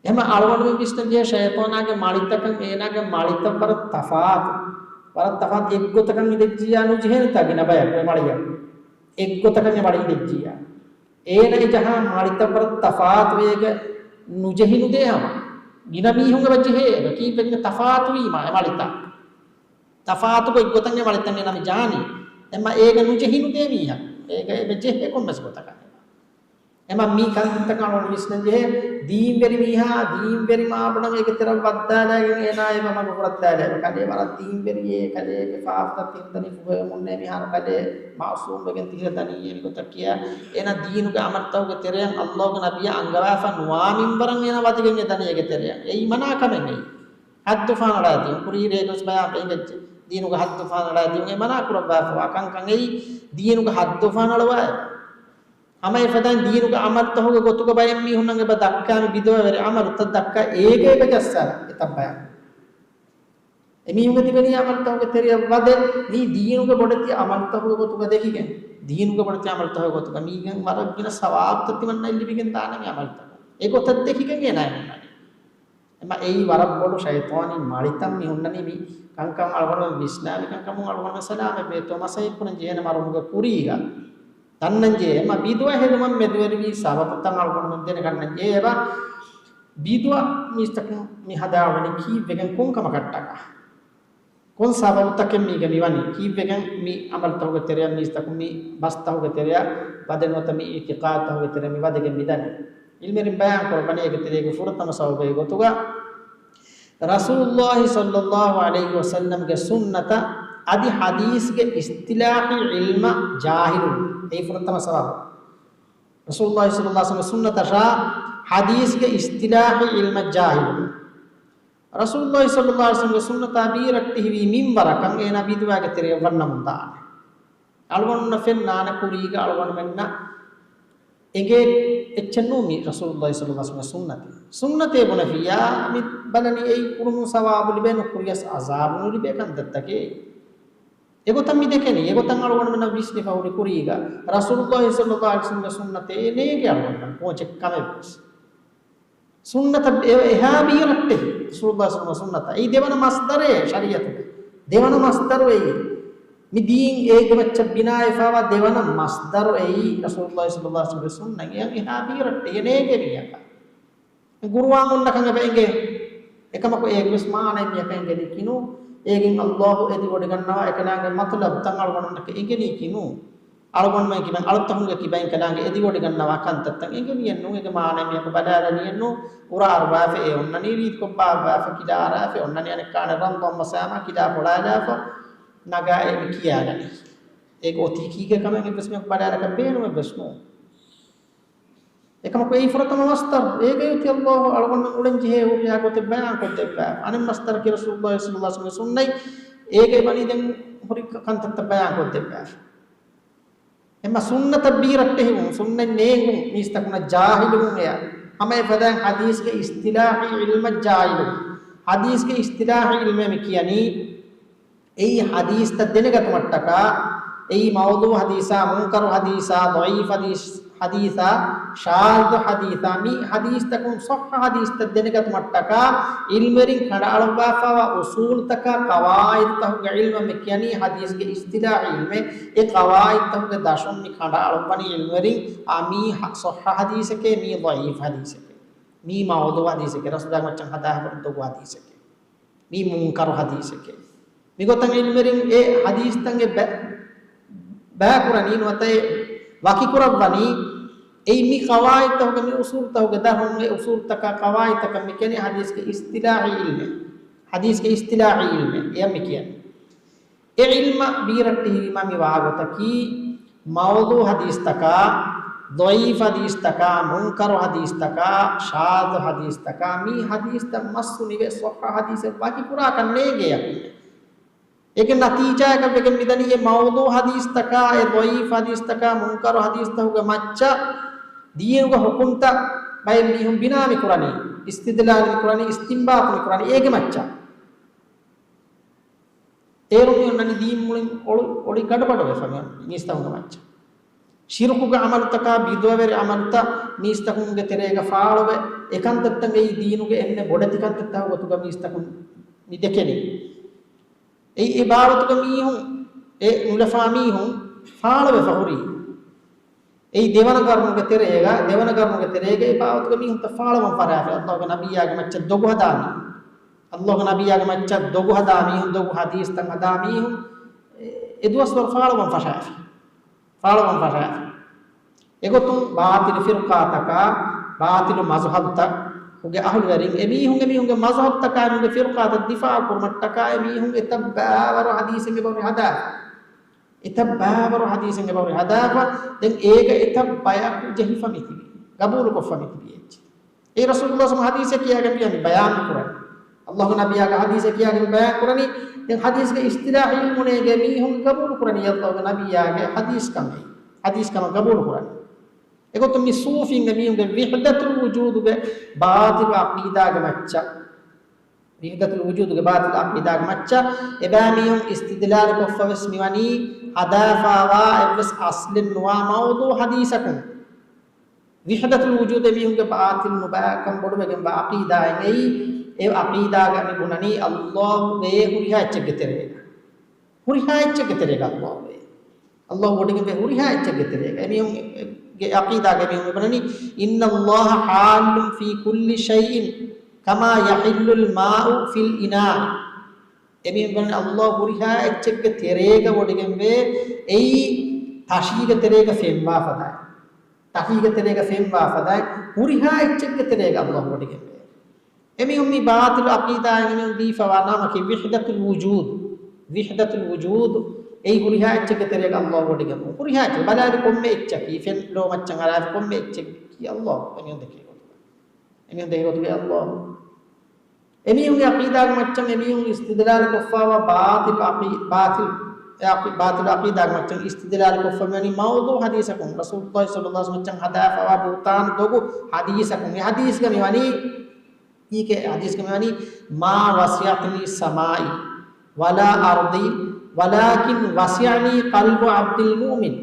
އެހެންމަ އަޅުގަނޑުމެން ވިސްނަން ޖެހޭ ޝައިޠާނާގެ މަޅިތަކަށް އޭނާގެ މަޅިތައް ވަރަށް ތަފާތު. ވަރަށް ތަފާތު އެއްގޮތަކަށް އިނދެއްޖިއްޔާ ނުޖެހޭނެތާ ގިނަ ބަޔަކު އެ މަޅިއަށް. އެއްގޮތަކަށް އެ މަޅި އިނދެއްޖިއްޔާ. އޭނަ އެ ޖަހާ މަޅިތައް ވަރަށް ތަފާތު އޭގަ ނުޖެހި ނުދޭ ހަމަ. ގިނަ މީހުން އެބަ ޖެހޭ އެބަ ކީއްވެގެން ތަފާތުވީމާ އެ މަޅިތައް. ތަފާތު ގޮތްގޮތަށް އެ މަޅިތައް އޭނަ މި ޖާނީ. އެމަ އޭގަ ނުޖެހި ނުދޭ މީހަކު. އޭގަ އެބަ ޖެހޭ ކޮންމެސް ގޮތަކަށް. އެމަ މި ކަންތައްތަކަށް އަޅުގަނޑު ވިސްނަން ޖެހޭ، ދީންވެރި މީހާ، ދީންވެރި މާބޮޑަށް އޭގެ ތެރެއަށް ވައްދާލައިގެން އޭނާ އެބަ މަގު ފުރައްދާލައި އެބަ ކަލޭ ވަރަށް ދީންވެރިއޭ، ކަލޭގެ ފާފަތައް ތިހިން ދަނީ ފުހޭ މުންނޭ މިހާރު ކަލޭ މައުސޫމް ވެގެން ތިހިރަ ދަނީ އެނގި ގޮތަށް ކިޔާ، އޭނާ ދީނުގެ ޢަމަލުތަކުގެ ތެރެއަށް ﷲގެ ނަބިއްޔާ އަންގަވާފަ ނުވާ މިންވަރަށް އޭނާ ވަދެގެން އެ ދަނީ އޭގެ ތެރެއަށް. އެއީ މަނާ ކަމެއް ނެތް. ޙައްދު ފަހަނަޅާދިޔުން. ކުރީ ރޭގަސް ބަޔާން ވެއްޖެ. ދީނުގެ ޙައްދު ފަހަނަޅާދިޔުން. އެ މަނާ ކުރައްވާފަވާ ކަންކަން އެއީ ދީނުގެ ޙައްދު ފަހަނަޅުވާ އެ. ހަމަ އެފަދައިން ދީނުގެ ޢަމަލުތަކުގެ ގޮތުގަ ބައެއް މީހުންނަށް އެބަ ދައްކާ މި ބިދުޢަވެރި ޢަމަލުތައް ދައްކާ އޭގަ އެބަ ޖައްސާލަން އެތައް ބަޔަކު. އެމީހުންގެ ތިބެނީ ޢަމަލުތަކުގެ ތެރެއަށް ވަދެ، މީ ދީނުގެ ބޮޑެތި ޢަމަލުތަކުގެ ގޮތުގަ ދެކިގެން، ދީނުގެ ބޮޑެތި ޢަމަލުތަކުގެ ގޮތުގަ މީގެން ވަރަށް ގިނަ ސަވާބުތައް ތިމަންނައަށް ލިބިގެން ދާނެ މި ޢަމަލުތަކުން. އެ ގޮތަށް ދެކިގެން އޭނާ އެ ހުންނަނީ. އެމަ އެއީ ވަރަށް ބޮޑު ޝައިޠާނީ މަޅިތައް މި ހުންނަނީ މި ކަންކަން އަޅުގަނޑުމެން ވިސްނާ މި ކަންކަމުން އަޅުގަނޑުމެން ސަލާމަތްވެ އެތޯ މަސައްކަތް ކުރަން ޖެހޭނެ މަރުމުގެ ކުރީގަ. ދަންނަން ޖެހޭ އެމަ ބިދުޢަ ހެދުމަށް މެދުވެރިވީ ސަބަބުތައް އަޅުގަނޑުމެން ދެނެގަންނަން ޖެހޭ އެބަ. ބިދުޢަ މީސްތަކުން މި ހަދާވަނީ ކީއްވެގެން ކޮން ކަމަކަށްޓަކާ؟ ކޮން ސަބަބުތަކެއް މީގަ މިވަނީ؟ ކީއްވެގެން މި ޢަމަލުތަކުގެ ތެރެއަށް މީސްތަކުން މި ބަސްތަކުގެ ތެރެއަށް ވަދެ ނުވަތަ މި އިޢުތިޤާދުތަކުގެ ތެރެއަށް މި ވަދެގެން މިދަނީ؟ ޢިލްމުވެރިން ބަޔާން ކުރައްވަނީ އޭގެ ތެރޭގެ ފުރަތަމަ ސަބަބެއް ގޮތުގަ ރަސޫލުﷲ ޞައްލަﷲ ޢަލައިހި ވަސައްލަމްގެ ސުންނަތަށް އަދި ޙަދީޘްގެ އިޞްޠިލާޙީ ޢިލްމަށް ޖާހިލުވުން. އެއީ ފުރަތަމަ ސަބަބު. ރަސޫލުﷲ ޞައްލަﷲ ޢަލައިހި ވަސައްލަމްގެ ސުންނަތަށާ ޙަދީޘްގެ އިޞްޠިލާޙީ ޢިލްމަށް ޖާހިލުވުން. ރަސޫލުﷲ ޞައްލަﷲ ޢަލައިހި ވަސައްލަމްގެ ސުންނަތާ ބީރައްޓެހިވީ މިންވަރަކަށް އޭނާ ބިދުޢާގެ ތެރެއަށް ވަންނަމުން ދާނެ. އަޅުގަނޑުންނަށް ފެންނާނެ ކުރީގަ އަޅުގަނޑުމެންނަށް އެނގޭ އެއްޗެއް ނޫން މި ރަސޫލުﷲ ޞައްލަﷲ ޢަލައިހި ވަސައްލަމްގެ ސުންނަތެއް. ސުންނަތޭ ބުނެފިއްޔާ މި ބަލަނީ އެއީ ކުރުމުން ސަވާބު ލިބޭ ނުކުރިޔަސް ޢަޛާބު ނުލިބޭ ކަންތައްތަކެއް. އެގޮތަށް މި ދެކެނީ، އެގޮތަށް އަޅުގަނޑުމެންނަށް ވިސްނިފަ ހުރި ކުރީގަ ރަސޫލުﷲ ޞައްލަﷲ ޢަލައިހި ވަސައްލަމްގެ ސުންނަތެއް ނޭނގެ އަޅުގަނޑުމެން ކޯޗެއް ކަމެއް ވެސް. ސުންނަތަށް އެ-، އެހާ ބީރައްޓެހި ރަސޫލުﷲ ޞައްލަﷲ ޢަލައިހި ވަސައްލަމްގެ ސުންނަތަށް. އެއީ ދެވަނަ މަޞްދަރެއް ޝަރީޢަތުގެ. ދެވަނަ މަޞްދަރު އެއީ. މި ދީން އޭގެ މައްޗަށް ބިނާވެފަވާ ދެވަނަ މަޞްދަރު އެއީ ރަސޫލުﷲ ޞައްލަﷲ ޢަލައިހި ވަސައްލަމްގެ ސުންނަތް. އެއަށް އެހާ ބީރައްޓެހި ނޭނގޭ މީހަކަށް. ގުރުއާން އޮންނަކަން އެބަ އެނގޭ. އެކަމަކު އޭގެ ވެސް މާނައެއް މިއަކަށް އެނގެނީކީ ނޫ. އޭގެން އައްލާހު އެދިވޮޑިގަންނަވާ އެކަލާނގެ މަތުލަބުތައް އަޅުގަނޑުމެންނަކަށް އެނގެނީކީ ނޫން. އަޅުގަނޑުމެން ކިބައިން އަޅުތަކުންގެ ކިބައިން ކަލާނގެ އެދިވޮޑިގަންނަވާ ކަންތައްތައް އެނގެނީއެއް ނޫން. އޭގެ މާނައެއް މީހަކު ބަލާލަނީއެއް ނޫން. އުރާ އަރުވާފަ އެ އޮންނަނީ، ރީތިކޮށް ބާއްވާފަ ކިލާ އަރާފަ އެ އޮންނަނީ، އަނެއްކާނެ ރަން ދޮންމަ ސާމާ ކިލާ ފޮޅާލާފަ ނަގާ އެ މި ކިޔާލަނީ. އޭގެ އޮތީ ކީކޭ ކަމެއް އެއްވެސް މީހަކު ބަލާލަކަށް ބޭނުމެއްވެސް ނޫން. އެކަމަކު އެއީ ފުރަތަމަ މަސްދަރު. އޭގައި އޮތީ އައްލާހު އަޅުގަނޑުމެން އުޅެން ޖެހޭ ހުރިހާ ގޮތެއް ބަޔާން ކޮށްދެއްވާ. އަނެއް މަސްދަރަކީ ރަސޫލުއްލާހި ޞައްލައްލާހު ޢަލައިހި ވަސައްލަމަ ސުންނަތް. އޭގައި ވަނީ ދެން ހުރި ކަންތައްތައް ބަޔާން ކޮށްދެއްވާ. އެމަ ސުންނަތަށް ބީރައްޓެހިވުން، ސުންނަތް ނޭނގުން، މީސްތަކުންނަށް ޖާހިލުވުން އެޔަށް. ހަމަ އެފަދައިން ޙަދީޘްގެ އިޞްޠިލާޙީ ޢިލްމަށް ޖާހިލުވުން. ޙަދީޘްގެ އިޞްޠިލާޙީ ޢިލްމޭ މި ކިޔަނީ އެއީ ޙަދީޘްތައް ދެނެގަތުމަށްޓަކާ، އެއީ މައުޟޫޢު ޙަދީޘާ، މުންކަރު ޙަދީޘާ، ޟަޢީފު ޙަދީޘް، ޙަދީޘާ، ޝާޛު ޙަދީޘާ، މި ޙަދީޘްތަކުން ޞައްޙަ ޙަދީޘްތައް ދެނެގަތުމަށްޓަކާ، ޢިލްމުވެރިން ކަނޑައަޅުއްވާފައިވާ އުޞޫލުތަކާ ޤަވާޢިދުތަކުގެ ޢިލްމަށް މި ކިޔަނީ ޙަދީޘްގެ އިޞްޠިލާޙީ ޢިލްމޭ. އެ ޤަވާޢިދުތަކުގެ ދަށުން މި ކަނޑައަޅުއްވަނީ ޢިލްމުވެރިން، އާ، މީ ޙަ-، ޞައްޙަ ޙަދީޘެކޭ، މީ ޟަޢީފު ޙަދީޘެކޭ، މީ މައުޟޫޢު ޙަދީޘެކޭ، ރަސޫލާގެ މައްޗަށް ހަދާފަ ދޮގު ޙަދީޘެކޭ. މީ މުންކަރު ޙަދީޘެކޭ. މިގޮތަށް ޢިލްމުވެރިން އެ ޙަދީޘްތައް ބަ-، ބައިކުރަނީ ނުވަތަ އެ ވަކިކުރައްވަނީ އެއީ މި ޤަވާޢިދުތަކުގެ، މި އުޞޫލުތަކުގެ ދަށުން، އެ އުޞޫލުތަކާ ޤަވާޢިދުތަކަށް މި ކިޔަނީ ޙަދީޘްގެ އިޞްޠިލާޙީ ޢިލްމޭ. ޙަދީޘްގެ އިޞްޠިލާޙީ ޢިލްމޭ އެޔަށް މި ކިޔަނީ. އެ ޢިލްމަށް ބީރައްޓެހިވީމާ މި ވާގޮތަކީ، މައުޟޫޢު ޙަދީޘްތަކާ، ޟަޢީފު ޙަދީޘްތަކާ، މުންކަރު ޙަދީޘްތަކާ، ޝާޛު ޙަދީޘްތަކާ، މި ޙަދީޘްތައް މައްސުނިވެ، ޞައްޙަ ޙަދީޘެއް ވަކިކުރާކަށް ނޭނގޭ ޔަޤީނެއް. އޭގެ ނަތީޖާއަކަށް ވެގެން މިދަނީ، އެ މައުޟޫޢު ޙަދީޘްތަކާ، އެ ޟަޢީފު ޙަދީޘްތަކާ، މުންކަރު ޙަދީޘްތަކުގެ މައްޗަށް ދީނުގެ ޙުކުމްތައް ބައެއް މީހުން ބިނާ މިކުރަނީ، އިސްތިދްލާލު މިކުރަނީ، އިސްތިންބާޠު މިކުރަނީ އޭގެ މައްޗަށް. އޭރު މި އޮންނަނީ ދީން މުޅިން އޮޅު-، އޮޅި ގަޑުބަޑުވެފަ މި އޮންނަނީ މީސްތަކުންގެ މައްޗަށް. ޝިރުކުގެ ޢަމަލުތަކާ، ބިދުޢަވެރި ޢަމަލުތައް މީސްތަކުންގެ ތެރޭގަ ފާޅުވެ، އެކަންތައްތައް އެއީ ދީނުގެ އެންމެ ބޮޑެތި ކަންތައްތަކުގެ ގޮތުގަ މީސްތަކުން މި ދެކެނީ. އެއީ އެ ބާވަތުގަ މީހުން، އެ ނުލަފާ މީހުން ފާޅުވެފަ ހުރީ. އެއީ ދެވަނަ ގަރުނުގެ ތެރޭގަ، ދެވަނަ ގަރުނުގެ ތެރޭގަ އެ ބާވަތުގަ މީހުންތައް ފާޅުވަން ފަށާފަ، ﷲގެ ނަބިއްޔާގެ މައްޗަށް ދޮގު ހަދާ މީހުން. ﷲގެ ނަބިއްޔާގެ މައްޗަށް ދޮގު ހަދާ މީހުން، ދޮގު ޙަދީޘްތައް ހަދާ މީހުން، އެ، އެ ދުވަސްވަރު ފާޅުވަން ފަށާފި. ފާޅުވަން ފަށާފި. އެގޮތުން ބާޠިލު ފިރުޤާތަކާ، ބާޠިލު މަޒުހަބުތަކުގެ އަހުލުވެރިން، އެމީހުން، އެމީހުންގެ މަޒުހަބުތަކާ، އެމީހުންގެ ފިރުޤާތައް ދިފާޢު ކުރުމަށްޓަކާ، އެމީހުން އެތައް ބައިވަރު ޙަދީޘެއް އެބަހުރި ހަދާފަ. އެތައް ބައިވަރު ޙަދީޘެއް އެބަހުރި ހަދާފަ. ދެން އޭގަ އެތައް ބަޔަކު ޖެހިފަ މިތިބީ. ގަބޫލުކޮށްފަ މިތިބީ އެއްޗެއް. އެ ރަސޫލުﷲ ޙަދީޘެއް ކިޔާގެން މި ބަޔާން ކުރަނީ. ﷲގެ ނަބިއްޔާގެ ޙަދީޘެއް ކިޔާގެން ބަޔާން ކުރަނީ. ދެން ޙަދީޘްގެ އިޞްޠިލާޙީ ޢިލްމު ނޭނގޭ މީހުން ގަބޫލު ކުރަނީ ﷲގެ ނަބިއްޔާގެ ޙަދީޘް ކަމެއް. ޙަދީޘް ކަމަށް ގަބޫލު ކުރަނީ. އެގޮތުން މި ޞޫފީންގެ މީހުންގެ ވިޙްދަތުލް ވުޖޫދުގެ ބާޠިލު ޢަޤީދާގެ މައްޗަށް، ވިޙްދަތުލް ވުޖޫދުގެ ބާޠިލު ޢަޤީދާގެ މައްޗަށް އެބައިމީހުން އިސްތިދްލާލު ކޮށްފަވެސް މިވަނީ ހަދާފައިވާ އެއްވެސް އަސްލެއް ނުވާ މައުޟޫޢު ޙަދީޘަކުން. ވިޙްދަތުލް ވުޖޫދު އެމީހުންގެ ބާޠިލު ނުބައިކަން ބޮޑުވެގެންވާ ޢަޤީދާއެއް އެއީ. އެ ޢަޤީދާގަ މި ބުނަނީ ﷲ ވޭ ހުރިހާ އެއްޗެއްގެ ތެރޭގަ. ހުރިހާ އެއްޗެއްގެ ތެރޭގަ ﷲ ވޭ. ﷲ ވޮޑިގެން ވޭ ހުރިހާ އެއްޗެއްގެ ތެރޭގަ. އެމީހުންގެ ޢަޤީދާގަ އެމީހުން މި ބުނަނީ، إن الله حال في كل شيء كما يحل الماء في الإناء. އެމީހުން ބުނަނީ ﷲ ހުރިހާ އެއްޗެއްގެ ތެރޭގަ ވޮޑިގެންވޭ، އެއީ ތަށީގެ ތެރޭގަ ފެންވާ ފަދައިން. ތަށީގެ ތެރޭގަ ފެންވާ ފަދައިން ހުރިހާ އެއްޗެއްގެ ތެރޭގަ ﷲ ވޮޑިގެންވޭ. އެމީހުން މި ބާޠިލު ޢަޤީދާއިން އެމީހުން ދީފަވާ ނަމަކީ ވިޙްދަތުލް ވުޖޫދު. ވިޙްދަތުލް ވުޖޫދު. އެއީ ހުރިހާ އެއްޗެއްގެ ތެރޭގަ ﷲ ވޮޑިގެންވުން. ހުރިހާ އެއްޗެއް ބަލާލި ކޮންމެ އެއްޗަކީ، ފެން ލޯ މައްޗަށް އަރާފި ކޮންމެ އެއްޗެއްގެ ކީ ﷲ އެމީހުން ދެކޭ ގޮތުގަ. އެމީހުން ދެކޭ ގޮތުގަ ﷲ. އެމީހުންގެ ޢަޤީދާގެ މައްޗަށް އެމީހުން އިސްތިދްލާލު ކޮށްފައިވާ ބާޠިލު ޢަޤީ-، ބާޠިލު، އެ ޢަޤީ-، ބާޠިލު ޢަޤީދާގެ މައްޗަށް އިސްތިދްލާލު ކޮށްފަ މިވަނީ މައުޟޫޢު ޙަދީޘަކުން، ރަސޫލުﷲ ޞައްލަﷲ ޢަލައިހި ވަސައްލަމަ މައްޗަށް ހަދާފައިވާ ބުހުތާނު ދޮގު ޙަދީޘަކުން. އެ ޙަދީޘްގަ މިވަނީ، ކީކޭ ޙަދީޘްގަ މިވަނީ، ما وسعتني سمائي ولا أرضي ولكن وسعني قلب عبد المؤمن.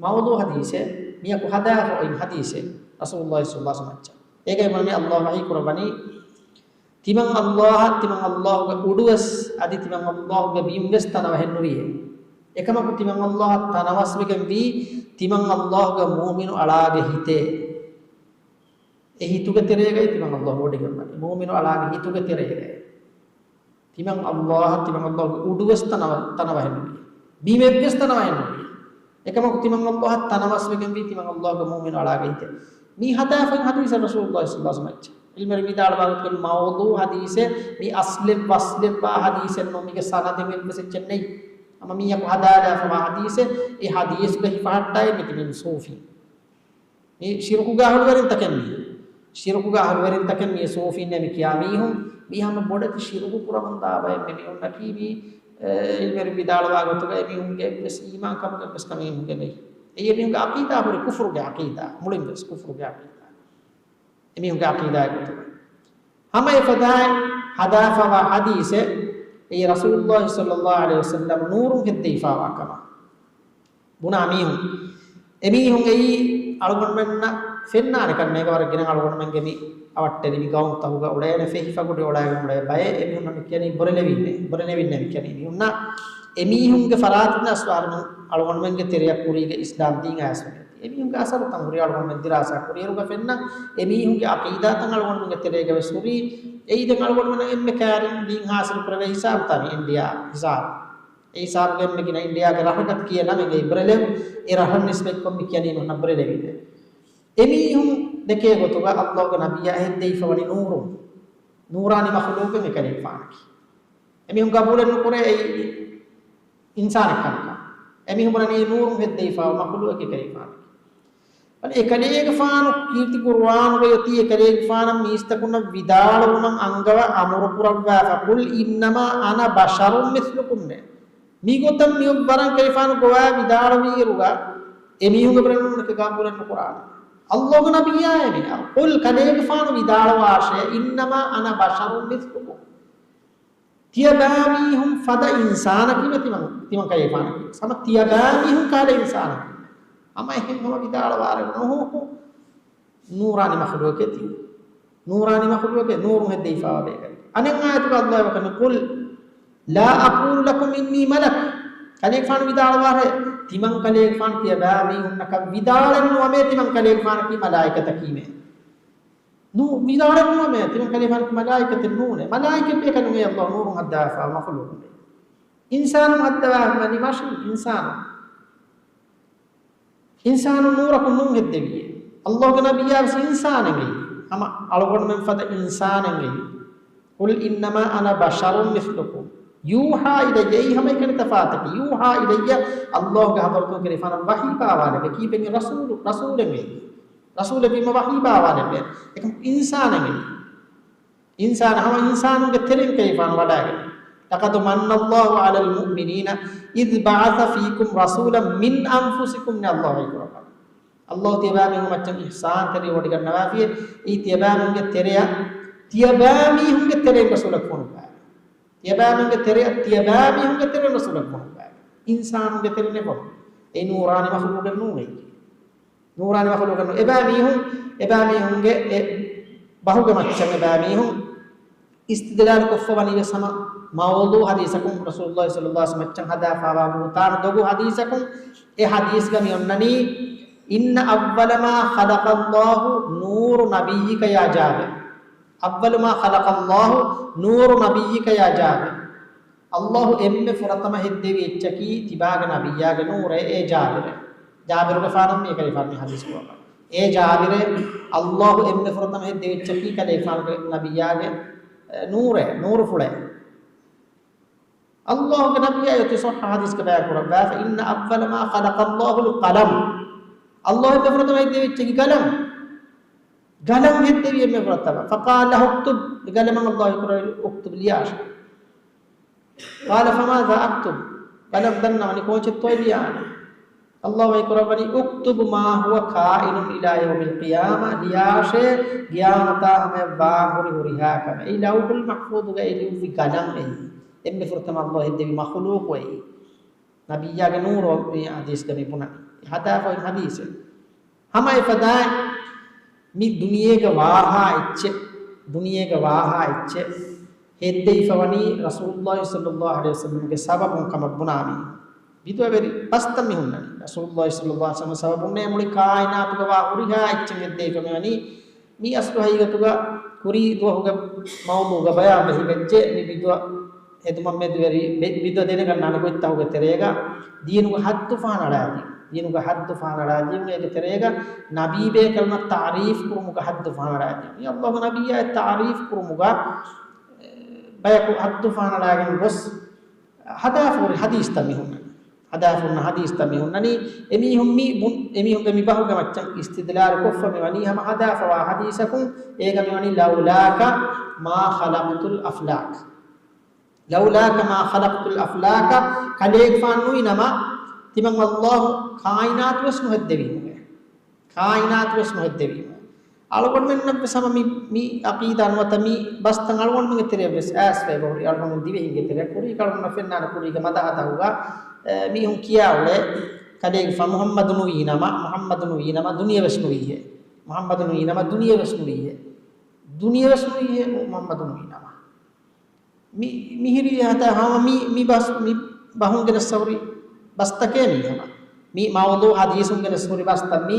މައުޟޫޢު ޙަދީޘެއް، މިޔަކު ހަދާފަ އޮތް ޙަދީޘެއް، ރަސޫލުﷲ ޞައްލަﷲ ޢަލައިހި ވަސައްލަމަ މައްޗަށް. އޭގައި ވަނީ ﷲ ވަޙީ ކުރައްވަނީ، ތިމަން ﷲ، ތިމަން ﷲގެ އުޑުވެސް، އަދި ތިމަން ﷲގެ ބިންވެސް ތަނަވަހެއް ނުވިއޭ. އެކަމަކު ތިމަން ﷲ ތަނަވަސްވެގެންވީ، ތިމަން ﷲގެ މުއުމިނު އަޅާގެ ހިތޭ. އެ ހިތުގެ ތެރޭގައި ތިމަން ﷲ ވޮޑިގެންވަނީ. މުއުމިނު އަޅާގެ ހިތުގެ ތެރޭގައި. ތިމަން އައްލާހަށް، ތިމަން އައްލާހުގެ އުޑުވެސް ތަނަވަ-، ތަނަވަހެއް ނުވި. ބިމެއްވެސް ތަނަވަހެއް ނުވި. އެކަމަކު ތިމަން އައްލާހަށް ތަނަވަސްވެގެންވީ ތިމަން އައްލާހުގެ މުއުމިނު އަޅާގެ ހިތެއް. މީ ހަދާފައި ހަދީސެއް ރަސޫލުﷲ ޞައްލަﷲ ޢަލައިހި ވަސައްލަމަ އެއްޗެއް. ޢިލްމުވެރިން ވިދާޅުވާ ގޮތުގައި މައުޟޫޢު ހަދީސެއް، މީ އަސްލެއް ވަސްލެއްވާ ހަދީސެއް ނޫން، މީގެ ސަނަދެއް އެއްވެސް އެއްޗެއް ނެތް. ހަމަ މީއަކު ހަދާލާފަވާ ހަދީސެއް، އެ ހަދީސްގައި ހިފަހައްޓާ އެއް މިކި މީ ސޫފީ. މީ ޝިރުކުގެ އަހުލުވެރިންތަކެއް މީ. ޝިރުކުގެ އަހުލުވެރިންތަކެއް މީ ސޫފީންނޭ މި ކިޔާ މީހުން. މީ ހަމަ ބޮޑެތި ޝިރުކު ކުރަމުންދާ ބައެއް މި މީހުންނަކީ މީ، އެ، ޢިލްމުވެރިން ވިދާޅުވާ ގޮތުގައި އެމީހުންގެ އެއްވެސް އީމާންކަމުގެ އެއްވެސް ކަމެއް އެމީހުންގެ ނެތް. އެއީ އެމީހުންގެ ޢަޤީދާ ހުރި ކުފުރުގެ ޢަޤީދާ، މުޅިންވެސް ކުފުރުގެ ޢަޤީދާ. އެމީހުންގެ ޢަޤީދާގެ ގޮތުގަ. ހަމަ އެފަދައިން ހަދާފަވާ ޙަދީޘެއް، އެއީ ރަސޫލުﷲ ޞައްލަﷲ ޢަލައިހި ވަސައްލަމަ ނޫރުން ހެއްދެވިފަވާ ކަމަށް ބުނާ މީހުން. އެމީހުން އެއީ އަޅުގަނޑުމެންނަށް ފެންނާނެ ކަންނޭނގެ ވަރަށް ގިނަ އަޅުގަނޑުމެންގެ މި އަވަށްޓެރި މި ގައުމުތަކުގަ އުޅޭނެ ފެހި ފަގުޑި އުޅާގެން އުޅޭ ބައެއް އެމީހުންނަށް މި ކިޔަނީ ބުރެލެވިންނޭ، ބުރެލެވިންނޭ މި ކިޔަނީ މީހުންނަށް. އެމީހުންގެ ފަރާތުން އަސްވާރު އަޅުގަނޑުމެންގެ ތެރެއަށް ކުރީގެ އިސްލާމް ދީން އައިސްފަ އެމީހުންގެ އަސަރުތައް ހުރި އަޅުގަނޑުމެން ދިރާސާ ކުރިއިރުގަ ފެންނަ، އެމީހުންގެ ޢަޤީދާތައް އަޅުގަނޑުމެންގެ ތެރޭގަވެސް ހުރީ. އެއީ ދެން އަޅުގަނޑުމެން އެންމެ ކައިރިން ދީން ޙާޞިލު ކުރެވޭ ހިސާބުތައް މި އިންޑިއާ ހިސާބު. އެ ހިސާބުގަ އެންމެ ގިނަ އިންޑިއާގެ ރަށަކަށް ކިޔޭ ނަމެއް އެ ބުރެލެވު، އެ ރަށަށް ނިސްބަތްކޮށް މި ކިޔަނީ ނޫން ބުރެލެވިންނޭ. އެމީހުން ދެކޭ ގޮތުގަ އައްލާހުގެ ނަބިއްޔާ ހެއްދެވިފަވަނީ ނޫރުން. ނޫރާނީ މަޚުލޫޤެއް އެކަލޭގެފާނަކީ. އެމީހުން ގަބޫލެއް ނުކުރޭ އެއީ އިންސާނެއް ކަމަކަށް. އެމީހުން ބުނަނީ ނޫރުން ހެއްދެވިފައި މަޚުލޫޤެއް އެކަލޭގެފާނަކީ. އަދި އެކަލޭގެފާނު ކީރިތި ޤުރުއާނުގައި އޮތީ އެކަލޭގެފާނަށް މީސްތަކުންނަށް ވިދާޅުވުމަށް އަންގަވަ އަމުރު ކުރައްވާފަ، "قل إنما أنا بشر مثلكم" ނޭ. މިގޮތަށް މިއޮއްވަރަން ކަލޭގެފާނު ގޮވާ ވިދާޅުވިއިރުގަ އެމީހުންގެ ބުރެއް ނޫނެކެ ގަބޫލެއް ނުކުރާނެ. އައްލާހުގެ ނަބިއްޔާއޭ މި. "قل" ކަލޭގެފާނު ވިދާޅުވާށޭ، "إنما أنا بشر مثلكم" ތިޔަބައިމީހުން ފަދަ އިންސާނަކީމެ ތިމަން، ތިމަން ކަލޭގެފާނަކީ. ހަމަ ތިޔަބައިމީހުން ކަހަލަ އިންސާނަކީ. ހަމަ އެހެން ހަމަ ވިދާޅުވާރެއް ނޫން. ނޫރާނީ މަޚުލޫޤެއް ތި. ނޫރާނީ މަޚުލޫޤެއް ނޫރުން ހެއްދެވިފައިވާ ބޭކަލެއް. އަނެއް އާޔަތުގަ އައްލާހު ވަކަން، "قل لا أقول لكم إني ملك" ކަލޭގެފާނު ވިދާޅުވާށޭ، ތިމަން ކަލޭގެފާނު ތިޔަބައިމީހުންނަކަށް ވިދާޅެއް ނުވަމޭ ތިމަން ކަލޭގެފާނަކީ މަލާއިކަތަކީމޭ. ނޫ، ވިދާޅެއް ނުވަމޭ ތިމަން ކަލޭގެފާނަކީ މަލާއިކަތެއް ނޫނޭ. މަލާއިކަތް ބޭކަލުން އެ އައްލާހު ނޫރުން ހައްދަވާފަ މަޚުލޫޤުން. އިންސާނުން ހައްދަވާފަ މަނި މަށިން އިންސާނުން. އިންސާނުން ނޫރަކުން ނޫން ހެއްދެވިއޭ. އައްލާހުގެ ނަބިއްޔާވެސް އިންސާނެއް އެއީ. ހަމަ އަޅުގަނޑުމެން ފަދަ އިންސާނެއް އެއީ. "قل إنما أنا بشر مثلكم يوحى إلي" އެއީ ހަމަ އެކަނި ތަފާތަކީ. "يوحى إلي" އައްލާހުގެ ޙަޟްރަތުން ކަލޭގެފާނަށް ވަޙީ ބާވާލެވޭ. ކީއްވެގެން ރަސޫލު، ރަސޫލެއް އެއީ. ރަސޫލެއް ވީމަ ވަޙީ ބާވާލެވޭ. އެކަމަކު އިންސާނެއް އެއީ. އިންސާނާ ހަމަ އިންސާނުންގެ ތެރެއިން ކަލޭގެފާނު ވަޑައިގެން. "لقد من الله على المؤمنين إذ بعث فيكم رسولا من أنفسكم" ނޭ އައްލާހު ވަޙީ ކުރައްވާ. އައްލާހު ތިޔަބައިމީހުން މައްޗަށް އިޙްސާންތެރި ވޮޑިގަންނަވާފިޔޭ، އެއީ ތިޔަބައިމީހުންގެ ތެރެއަށް، ތިޔަބައިމީހުންގެ ތެރެއިން ރަސޫލަކު ފޮނުއްވާ. ތިޔަބައިމީހުންގެ ތެރެއަށް، ތިޔަބައިމީހުންގެ ތެރެއިން ރަސޫލަކު ފޮނުއްވާ. އިންސާނުންގެ ތެރެއިން ނެފޮނު. އެއީ ނޫރާނީ މަޚުލޫޤެއް ނޫނޭ. ނޫރާނީ މަޚުލޫޤެއް ނޫން. އެބައިމީހުން، އެބައިމީހުންގެ އެ ބަހުގެ މައްޗަށް އެބައިމީހުން އިސްތިދްލާލު ކޮށްފަ ވަނީ ވެސް ހަމަ މައުޟޫޢު ޙަދީޘަކުން، ރަސޫލުﷲ ޞައްލަﷲ ޢަލައިހި ވަސައްލަމަ މައްޗަށް ހަދާފައިވާ ބުހުތާނު ދޮގު ޙަދީޘަކުން. އެ ޙަދީޘްގަ މި އޮންނަނީ، "إن أول ما خلق الله نور نبيك يا جابر." "أول ما خلق الله نور نبيك يا جابر." އައްލާހު އެންމެ ފުރަތަމަ ހެއްދެވި އެއްޗަކީ ތިބާގެ ނަބިއްޔާގެ ނޫރޭ އޭ ޖާބިރޭ. ޖާބިރުގެފާނަށް މި ކަލޭގެފާނު މި ޙަދީޘް ކުރައްވާ. އޭ ޖާބިރޭ، އައްލާހު އެންމެ ފުރަތަމަ ހެއްދެވި އެއްޗަކީ ކަލޭގެފާނުގެ ނަބިއްޔާގެ، އެ، ނޫރޭ، ނޫރުފުޅޭ. އައްލާހުގެ ނަބިއްޔާ އޮތީ ޞައްޙަ ޙަދީޘްގަ ބަޔާން ކުރައްވާފަ، "إن أول ما خلق الله القلم." އައްލާހު އެންމެ ފުރަތަމަ ހެއްދެވި އެއްޗަކީ ޤަލަމް. ޤަލަމް ހެއްދެވި އެންމެ ފުރަތަމަ. "فقال له اكتب." އެ ޤަލަމަށް އައްލާހު ކުރައްވަނީ، "اكتب" ލިޔާށޭ. قال فما ذا أكتب؟ ޤަލަމް ދަންނަވަނީ ކޯޗެއްތޯ ލިޔާނީ؟ އައްލާހު ވަޙީ ކުރައްވަނީ، "اكتب ما هو كائن إلى يوم القيامة" ލިޔާށޭ، ޤިޔާމަތާ ހަމަޔަށް ވާން ހުރި ހުރިހާ ކަމެއް. އެއީ ލައުޙުލް މަޙްފޫޡުގައި ލިޔުއްވި ޤަލަމް އެއީ. އެންމެ ފުރަތަމަ އައްލާހު ހެއްދެވި މަޚުލޫޤު އެއީ. ނަބިއްޔާގެ ނޫރު މި ޙަދީޘްގަ މި ބުނަނީ. ހަދާފައި ޙަދީޘެއް. ހަމަ އެފަދައިން މި ދުނިޔޭގަ ވާހާ އެއްޗެއް، ދުނިޔޭގަ ވާހާ އެއްޗެއް ހެއްދެވިފަވަނީ ރަސޫލުﷲ ޞައްލަﷲ ޢަލައިހި ވަސައްލަމްގެ ސަބަބުން ކަމަށް ބުނާ މީ. ބިދުޢަވެރި ބަސްތައް މި ހުންނަނީ. ރަސޫލުﷲ ޞައްލަﷲ ޢަލައިހި ވަސައްލަމްގެ ސަބަބުންނޭ މުޅި ކާއިނާތުގަ ވާ ހުރިހާ އެއްޗެއް ހެއްދެވިފަ މިވަނީ. މީ އަސްލު ހަގީގަތުގަ ކުރީ ދުވަހުގެ މައުޟޫޢުގަ ބަޔާންވެ ހިނގައްޖެ މި ބިދުޢަ ހެދުމަށް މެދުވެރި ބެ-، ބިދު ދެނެގަންނާނެ ގޮތްތަކުގެ ތެރޭގަ ދީނުގެ ހައްދު ފަހަނަ އަޅާދީ. ދީނުގެ ހައްދު ފަހަނަ އަޅާދީމު އޭގެ ތެރޭގަ ނަބީ ބޭކަލުންނަށް ތަޢުރީފް ކުރުމުގެ ހައްދު ފަހަނަ އަޅާދީމު. މި އައްލާހު ނަބިއްޔާ ތަޢުރީފް ކުރުމުގަ، އެ، ބަޔަކު ހައްދު ފަހަނަ އަޅާގެން ގޮސް ހަދާފަ ހުރި ހަދީސްތައް މި ހުންނަނީ. ހަދާފަ ހުންނަ ހަދީސްތައް މި ހުންނަނީ. އެމީހުން މި ބުން-، އެމީހުންގެ މި ބަހުގެ މައްޗަށް އިސްތިދްލާލު ކޮށްފަ މި ވަނީ ހަމަ ހަދާފަވާ ހަދީސަކުން. އޭގަ މި ވަނީ، "لولاك ما خلقت الأفلاك. لولاك ما خلقت الأفلاك." ކަލޭގެފާނު ނުވި ނަމަ، ތިމަން އައްލާހު ކާއިނާތު ވެސް ނުހެއްދެވީމު. ކާއިނާތު ވެސް ނުހެއްދެވީމު. އަޅުގަނޑުމެންނަށް ވެސް ހަމަ މި، މި އަޤީދާ ނުވަތަ މި ބަސްތައް އަޅުގަނޑުމެންގެ ތެރެއަށް ވެސް އައިސްފައި ބަހުރި. އަޅުގަނޑު ދިވެހިންގެ ތެރެއަށް ކުރީ، އަޅުގަނޑު ފެންނާނެ ކުރީގެ މަދަހަތަކުގަ، އެ، މީހުން ކިޔާ އުޅޭ ކަލޭގެފާނު މުޙައްމަދު ނުވީ ނަމަ، މުޙައްމަދު ނުވީ ނަމަ ދުނިޔެ ވެސް ނުވީހޭ. މުޙައްމަދު ނުވީ ނަމަ ދުނިޔެ ވެސް ނުވީހޭ. ދުނިޔެ ވެސް ނުވީހޭ މުޙައްމަދު ނުވީ ނަމަ. މި، މިހިރީ ހަދާ ހަމަ މި، މި ބަސް، މި ބަހުން ގެނެސް ހުރި ބަސްތަކޭ މީ ހަމަ. މި މައުޟޫ ހަދީސުން ގެނެސް ހުރި ބަސްތައް މީ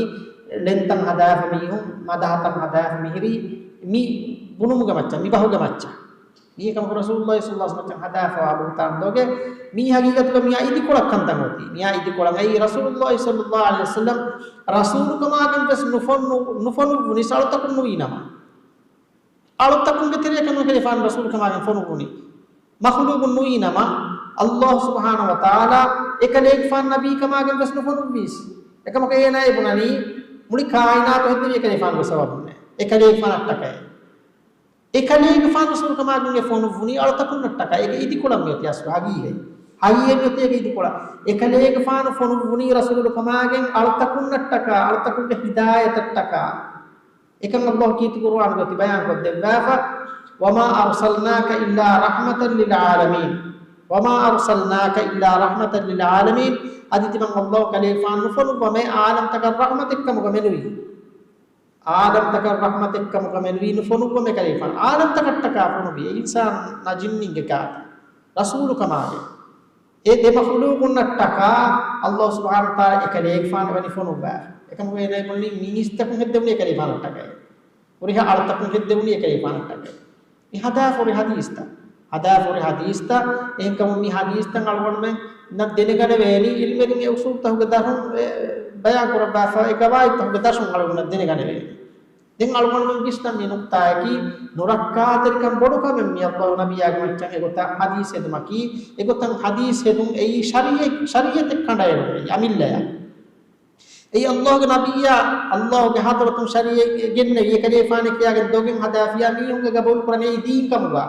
ޅެންތައް ހަދާފަ މީހުން، މަދަހަތައް ހަދާފަ މިހިރީ މި ބުނުމުގެ މައްޗަށް، މި ބަހުގެ މައްޗަށް. މީ ކަމަކު ރަސޫލުﷲ ޞައްލަﷲ ޢަލައިހި ވަސައްލަމަ މައްޗަށް ހަދާފަވާ ބުހުތާން ދޮގެއް. މީ ހަގީގަތުގަ މިއާ އިދިކޮޅަށް ކަންތައް އޮތީ. މިއާ އިދިކޮޅަށް އެއީ ރަސޫލުﷲ ޞައްލަﷲ ޢަލައިހި ވަސައްލަމަ ރަސޫލުކަމާގެން ވެސް ނުފޮނު-، ނުފޮނުއްވުނީ އަޅުތަކުން ނުވީ ނަމަ. އަޅުތަކުންގެ ތެރެއަކަށް ނުކެރިފާން ރަސޫލުކަމާގެން ފޮނުއްވުނީ. މަޚުލޫޤުން ނުވީ ނަމަ، އައްލާހު ސުބްޙާނަހު ވަތަޢާލާ އެކަލޭގެފާން ނަބީކަމާގެން ވެސް ނުފޮނުއްވީސް. އެކަމަކު އޭނާ އެ ބުނަނީ، މުޅި ކާއިނާތު ހެއްދެވީ އެކަލޭގެފާނުގެ ސަބަބުންނޭ. އެކަލޭގެފާނަށްޓަކައި. އެކަލޭގެފާނު ރަސޫލުކަމާގެން އެ ފޮނުއްވުނީ އަޅުތަކުންނަށްޓަކައި. އޭގެ އިދިކޮޅަށް މިއޮތީ އަސްލު ހަގީގަތް. ހަގީގަތް މިއޮތީ އޭގެ އިދިކޮޅަށް. އެކަލޭގެފާނު ފޮނުއްވުނީ ރަސޫލުކަމާގެން އަޅުތަކުންނަށްޓަކާ، އަޅުތަކުންގެ ހިދާޔަތަށްޓަކާ. އެކަން އައްލާހު ކީރިތި ޤުރުއާނުގައި ބަޔާންކޮށްދެއްވާފަ، "وما أرسلناك إلا رحمة للعالمين. وما أرسلناك إلا رحمة للعالمين." އަދި ތިމަން އައްލާހު ކަލޭގެފާނު ނުފޮނުއްވަމޭ، ޢާލަމްތަކަށް ރަޙްމަތެއްކަމުގަ މެނުވީ. ޢާލަމްތަކަށް ރަޙްމަތެއްކަމުގަ މެނުވީ، ނުފޮނުއްވަމޭ ކަލޭގެފާނު. ޢާލަމްތަކަށްޓަކާ ފޮނުއްވި، އިންސާނުންނާ ޖިންނިންގެ ކާތަ. ރަސޫލުކަމާގެ. އެ ދެ މަޚުލޫޤުންނަށްޓަކާ އައްލާހު ސުބްޙާނަހު ވަތަޢާލާ އެކަލޭގެފާނު ވަނީ ފޮނުއްވާފަ. އެކަމަކު އޭނާ ބުނީ މީސްތަކުން ހެއްދެވުނީ އެކަލޭގެފާނަށްޓަކައި. ހުރިހާ އަޅުތަކުން ހެއްދެވުނީ އެކަލޭގެފާނަށްޓަކައި. މި ހަދާފަ ހުރި ހަދީސްތައް. ހަދާފަ ހުރި ހަދީސްތައް. އެހެންކަމުން މި ހަދީސްތައް އަޅުގަނޑުމެންނަށް ދެނެގަނެވޭނީ، ޢިލްމުވެރިން އެ އުޞޫލުތަކުގެ ދަށުން އެ ބަޔާން ކުރައްވާފަ، އެ ގަވާއިދުތަކުގެ ދަށުން އަޅުގަނޑުމެންނަށް ދެނެގަނެވޭނީ. ދެން އަޅުގަނޑުމެން ވިސްނަން މި ނުކްތާއަކީ، ނުރައްކާތެރިކަން ބޮޑުކަމެއް މި އައްލާހު ނަބިއްޔާގެ މައްޗަށް އެގޮތަށް ޙަދީޘް ހެދުމަކީ، އެގޮތަށް ޙަދީޘް ހެދުން އެއީ ޝަރީޢަތް، ޝަރީޢަތެއް ކަނޑައެޅުމެއް އަމިއްލަޔަށް. އެއީ އައްލާހުގެ ނަބިއްޔާ، އައްލާހުގެ ޙަޟްރަތުން ޝަރީޢަތް ގެންނެވި އެކަލޭގެފާނެއް ކިޔާގެން ދޮގެއް ހަދާފިޔާ މީހުންގެ ގަބޫލު ކުރަނީ އެއީ ދީން ކަމުގަ.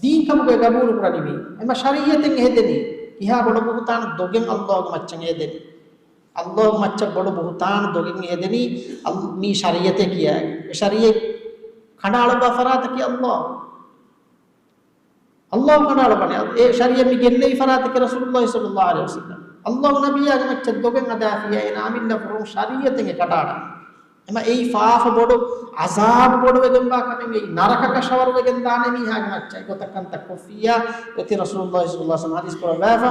ދީން ކަމުގައި ގަބޫލު ކުރަނީ މީ. އެމަ ޝަރީޢަތެއް ހެދެނީ. ކިހާ ބޮޑު ބުހުތާނު ދޮގެއް އައްލާހުގެ މައްޗަށް ހެދެނީ. އައްލާހު މައްޗަށް ބޮޑު ބުހުތާނު ދޮގެއް ހެދެނީ އަލް-، މީ ޝަރީޢަތޭ ކިޔާ. ޝަރީޢަތް ކަނޑައަޅައްވާ ފަރާތަކީ އައްލާހު. އައްލާހު ކަނޑައަޅައްވަނީ. އެ ޝަރީޢަތް މި ގެންނެވި ފަރާތަކީ ރަސޫލުﷲ ޞައްލަﷲ ޢަލައިހި ވަސައްލަމް. އައްލާހު ނަބިއްޔާގެ މައްޗަށް ދޮގެއް ހަދާފިޔާ އޭނާ އަމިއްލަ ފުރުން ޝަރީޢަތެއް ކަނޑައަޅަނީ. އެމަ އެއީ ފާފަ ބޮޑު، ޢަޒާބު ބޮޑުވެގެންވާ ކަމެއް. އެއީ ނަރަކަ ކަށަވަރުވެގެން ދާނެ މީހާގެ މައްޗަށް އެގޮތަށް ކަންތައް ކޮށްފިއްޔާ. އޮތީ ރަސޫލުﷲ ޞައްލަﷲ ޢަލައިހި ވަސައްލަމް ޙަދީޘް ކުރައްވާފަ،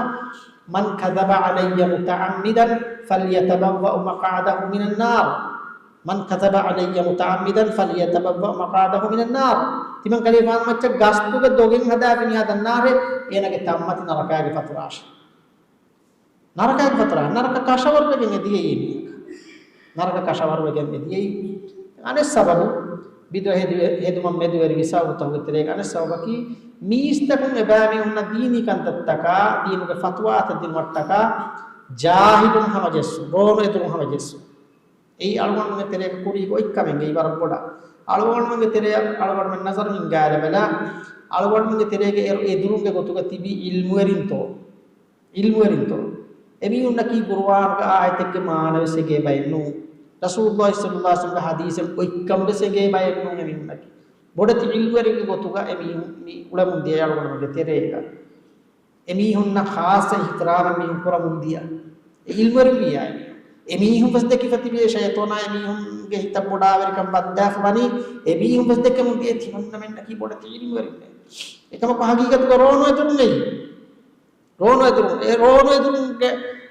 "من كذب علي متعمدا فليتبوأ مقعده من النار." "من كذب علي متعمدا فليتبوأ مقعده من النار." ތިމަން ކަލޭގެފާނު މައްޗަށް ގަސްތުގެ ދޮގެއް ހަދާފި މީހާ ދަންނާށޭ، އޭނާގެ ތަންމަތި ނަރަކާގެ ފަތުރަށް. ނަރަކާގެ ފަތުރަށް، ނަރަކަ ކަށަވަރުވެގެން އެ ދިޔައީ މީހަކަށް. ނަރަކަ ކަށަވަރުވެގެން އެ ދިޔައީ. އަނެއް ސަބަބު، ބިދު ހެދި-، ހެދުމަށް މެދުވެރި ސަބަބުތަކުގެ ތެރޭގަ އަނެއް ސަބަބަކީ، މީސްތަކުން އެބައިމީހުންނަށް ދީނީ ކަންތައްތަކާ، ދީނުގެ ފަތުވާތައް ދިނުމަށްޓަކާ، ޖާހިލުން ހަމަޖެއްސުން، ރޯނު އެދުރުން ހަމަޖެއްސުން. އެއީ އަޅުގަނޑުމެން ތެރޭގަ ކުރީ ގޮތްކަމެއް އެއީ ވަރަށް ބޮޑަށް. އަޅުގަނޑުމެންގެ ތެރެއަށް އަޅުގަނޑުމެން ނަޒަރު ހިންގާލަބަލަ، އަޅުގަނޑުމެންގެ ތެރޭގަ އެ އެދުރުންގެ ގޮތުގަ ތިބީ ޢިލްމުވެރިންތޯ؟ ޢިލްމުވެރިންތޯ؟ އެމީހުންނަކީ ޤުރުއާނުގެ އާޔަތެއްގެ މާނަވެސް އެނގޭ ބައެއް ނޫން. ރަސޫލުﷲ ޞައްލަﷲ ޢަލައިހި ވަސައްލަމްގެ ޙަދީޘެއް ގޮތްކަންވެސް އެނގޭ ބައެއް ނޫން އެމީހުންނަކީ. ބޮޑެތި ޢިލްމުވެރިންގެ ގޮތުގަ އެމީހުން މި އުޅެމުން ދިޔައީ އަޅުގަނޑުމެންގެ ތެރޭގަ. އެމީހުންނަށް ޚާއްޞަ އިޙްތިރާމެއް މީހުން ކުރަމުން ދިޔަ. އެ ޢިލްމުވެރިން ވިއްޔާ އެމީހުން. އެމީހުން ވެސް ދެކިފަ ތިބޭ ޝައިޠާނާ އެމީހުންގެ ހިތަށް ބޮޑާވެރިކަން ވައްދާފަ ވަނީ، އެމީހުން ވެސް ދެކެމުން ދިޔަ ތިމަންނަމެންނަކީ ބޮޑެތި ޢިލްމުވެރިންނޭ. އެކަމަކު ހަގީގަތުގަ ރޯނު އެދުރުން އެއީ. ރޯނު އެދުރުން، އެ ރޯނު އެދުރުންގެ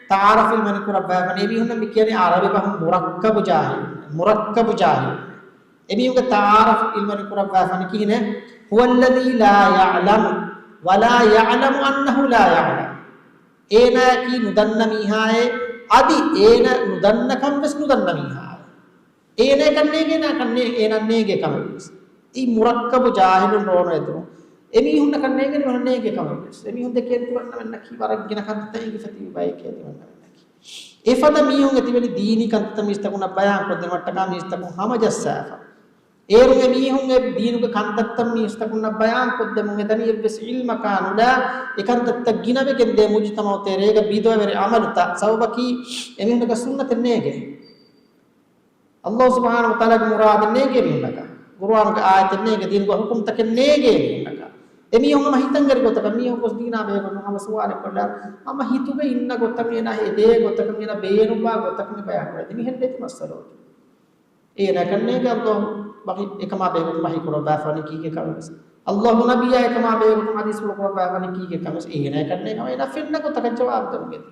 ތަޢާރަފް އިލްމުވެރިން ކުރައްވާފަ ވަނީ. އެމީހުންނަށް މި ކިޔަނީ ޢަރަބި ބަހުން މުރައްކަބު ޖާހިލުން. މުރައްކަބު ޖާހިލުން. އެމީހުންގެ ތަޢާރަފް އިލްމުވެރިން ކުރައްވާފަ ވަނީ ކިހިނެއް؟ "هو الذي لا يعلم ولا يعلم أنه لا يعلم. އޭނާއަކީ ނުދަންނަ މީހާއޭ، އަދި އޭނަ ނުދަންނަކަން ވެސް ނުދަންނަ މީހާއޭ. އޭނައަކަށް ނޭނގޭ، އޭނައަކަށް ނޭ-، އޭނަ ނޭނގޭ ކަމެއް ވެސް. އެއީ މުރައްކަބު ޖާހިލުން ރޯނު އެދުނު. އެމީހުންނަކަށް ނޭނގޭ، އެމީހުން ނޭނގޭ ކަމެއް ވެސް. އެމީހުން ދެކޭ ތިމަންނަމެންނަކީ ވަރަށް ގިނަ ކަންތައްތައް އެނގިފަ ތިބި ބައެކޭ ތިމަންނަމެންނަކީ. އެފަދަ މީހުން އެ ތިބެނީ ދީނީ ކަންތައްތައް މީސްތަކުންނަށް ބަޔާން ކޮށްދިނުމަށްޓަކާ މީސްތަކުން ހަމަޖައްސާފަ. އޭރުން އެމީހުން އެ ދީނުގެ ކަންތައްތައް މީސްތަކުންނަށް ބަޔާން ކޮށްދެމުން އެދަނީ އެއްވެސް ޢިލްމަކާ ނުލާ، އެ ކަންތައްތައް ގިނަވެގެން ދޭ މުޖުތަމަޢު ތެރޭގަ ބިދުޢަވެރި ޢަމަލުތައް. ސަބަބަކީ އެމީހުންނަކަށް ސުންނަތެއް ނޭނގޭ. ﷲ ސުބްޙާނަހޫ ވަތަޢާލާގެ މުރާދެއް ނޭނގޭ މީހުންނަކަށް. ޤުރުއާނުގެ އާޔަތެއް ނޭނގޭ، ދީނުގެ ޙުކުމްތަކެއް ނޭނގޭ މީހުންނަކަށް. އެމީހުން ހަމަ ހިތަށްއެރި ގޮތަކަށް މީހުން ގޮސް ދީނާ ބެހޭގޮތުން ހަމަ ސުވާލެއް ކޮށްލާ، ހަމަ ހިތުގަ އިންނަ ގޮތަށް އޭނާ އެދޭ ގޮތަކަށް އޭނާ ބޭނުންވާ ގޮތަކަށް މި ބަޔާން ކުރޭ. މިހެން ނެތި މައްސަލައެއް. އޭނަކަށް ނޭނގެ ﷲ ވަޙީ އެކަމާ ބެހޭގޮތުން ވަޙީ ކުރައްވާފަ ވަނީ ކީކޭ ކަމެއް ވެސް. ﷲ ނަބިއްޔާ އެކަމާ ބެހޭގޮތުން ޙަދީޘްފުޅު ކުރައްވާފަ ވަނީ ކީކޭ ކަމެއް ވެސް. އޭނައަކަށް ނޭނގެ ހަމަ އޭނާ ފެންނަ ގޮތަކަށް ޖަވާބު ދެމުން އެދި.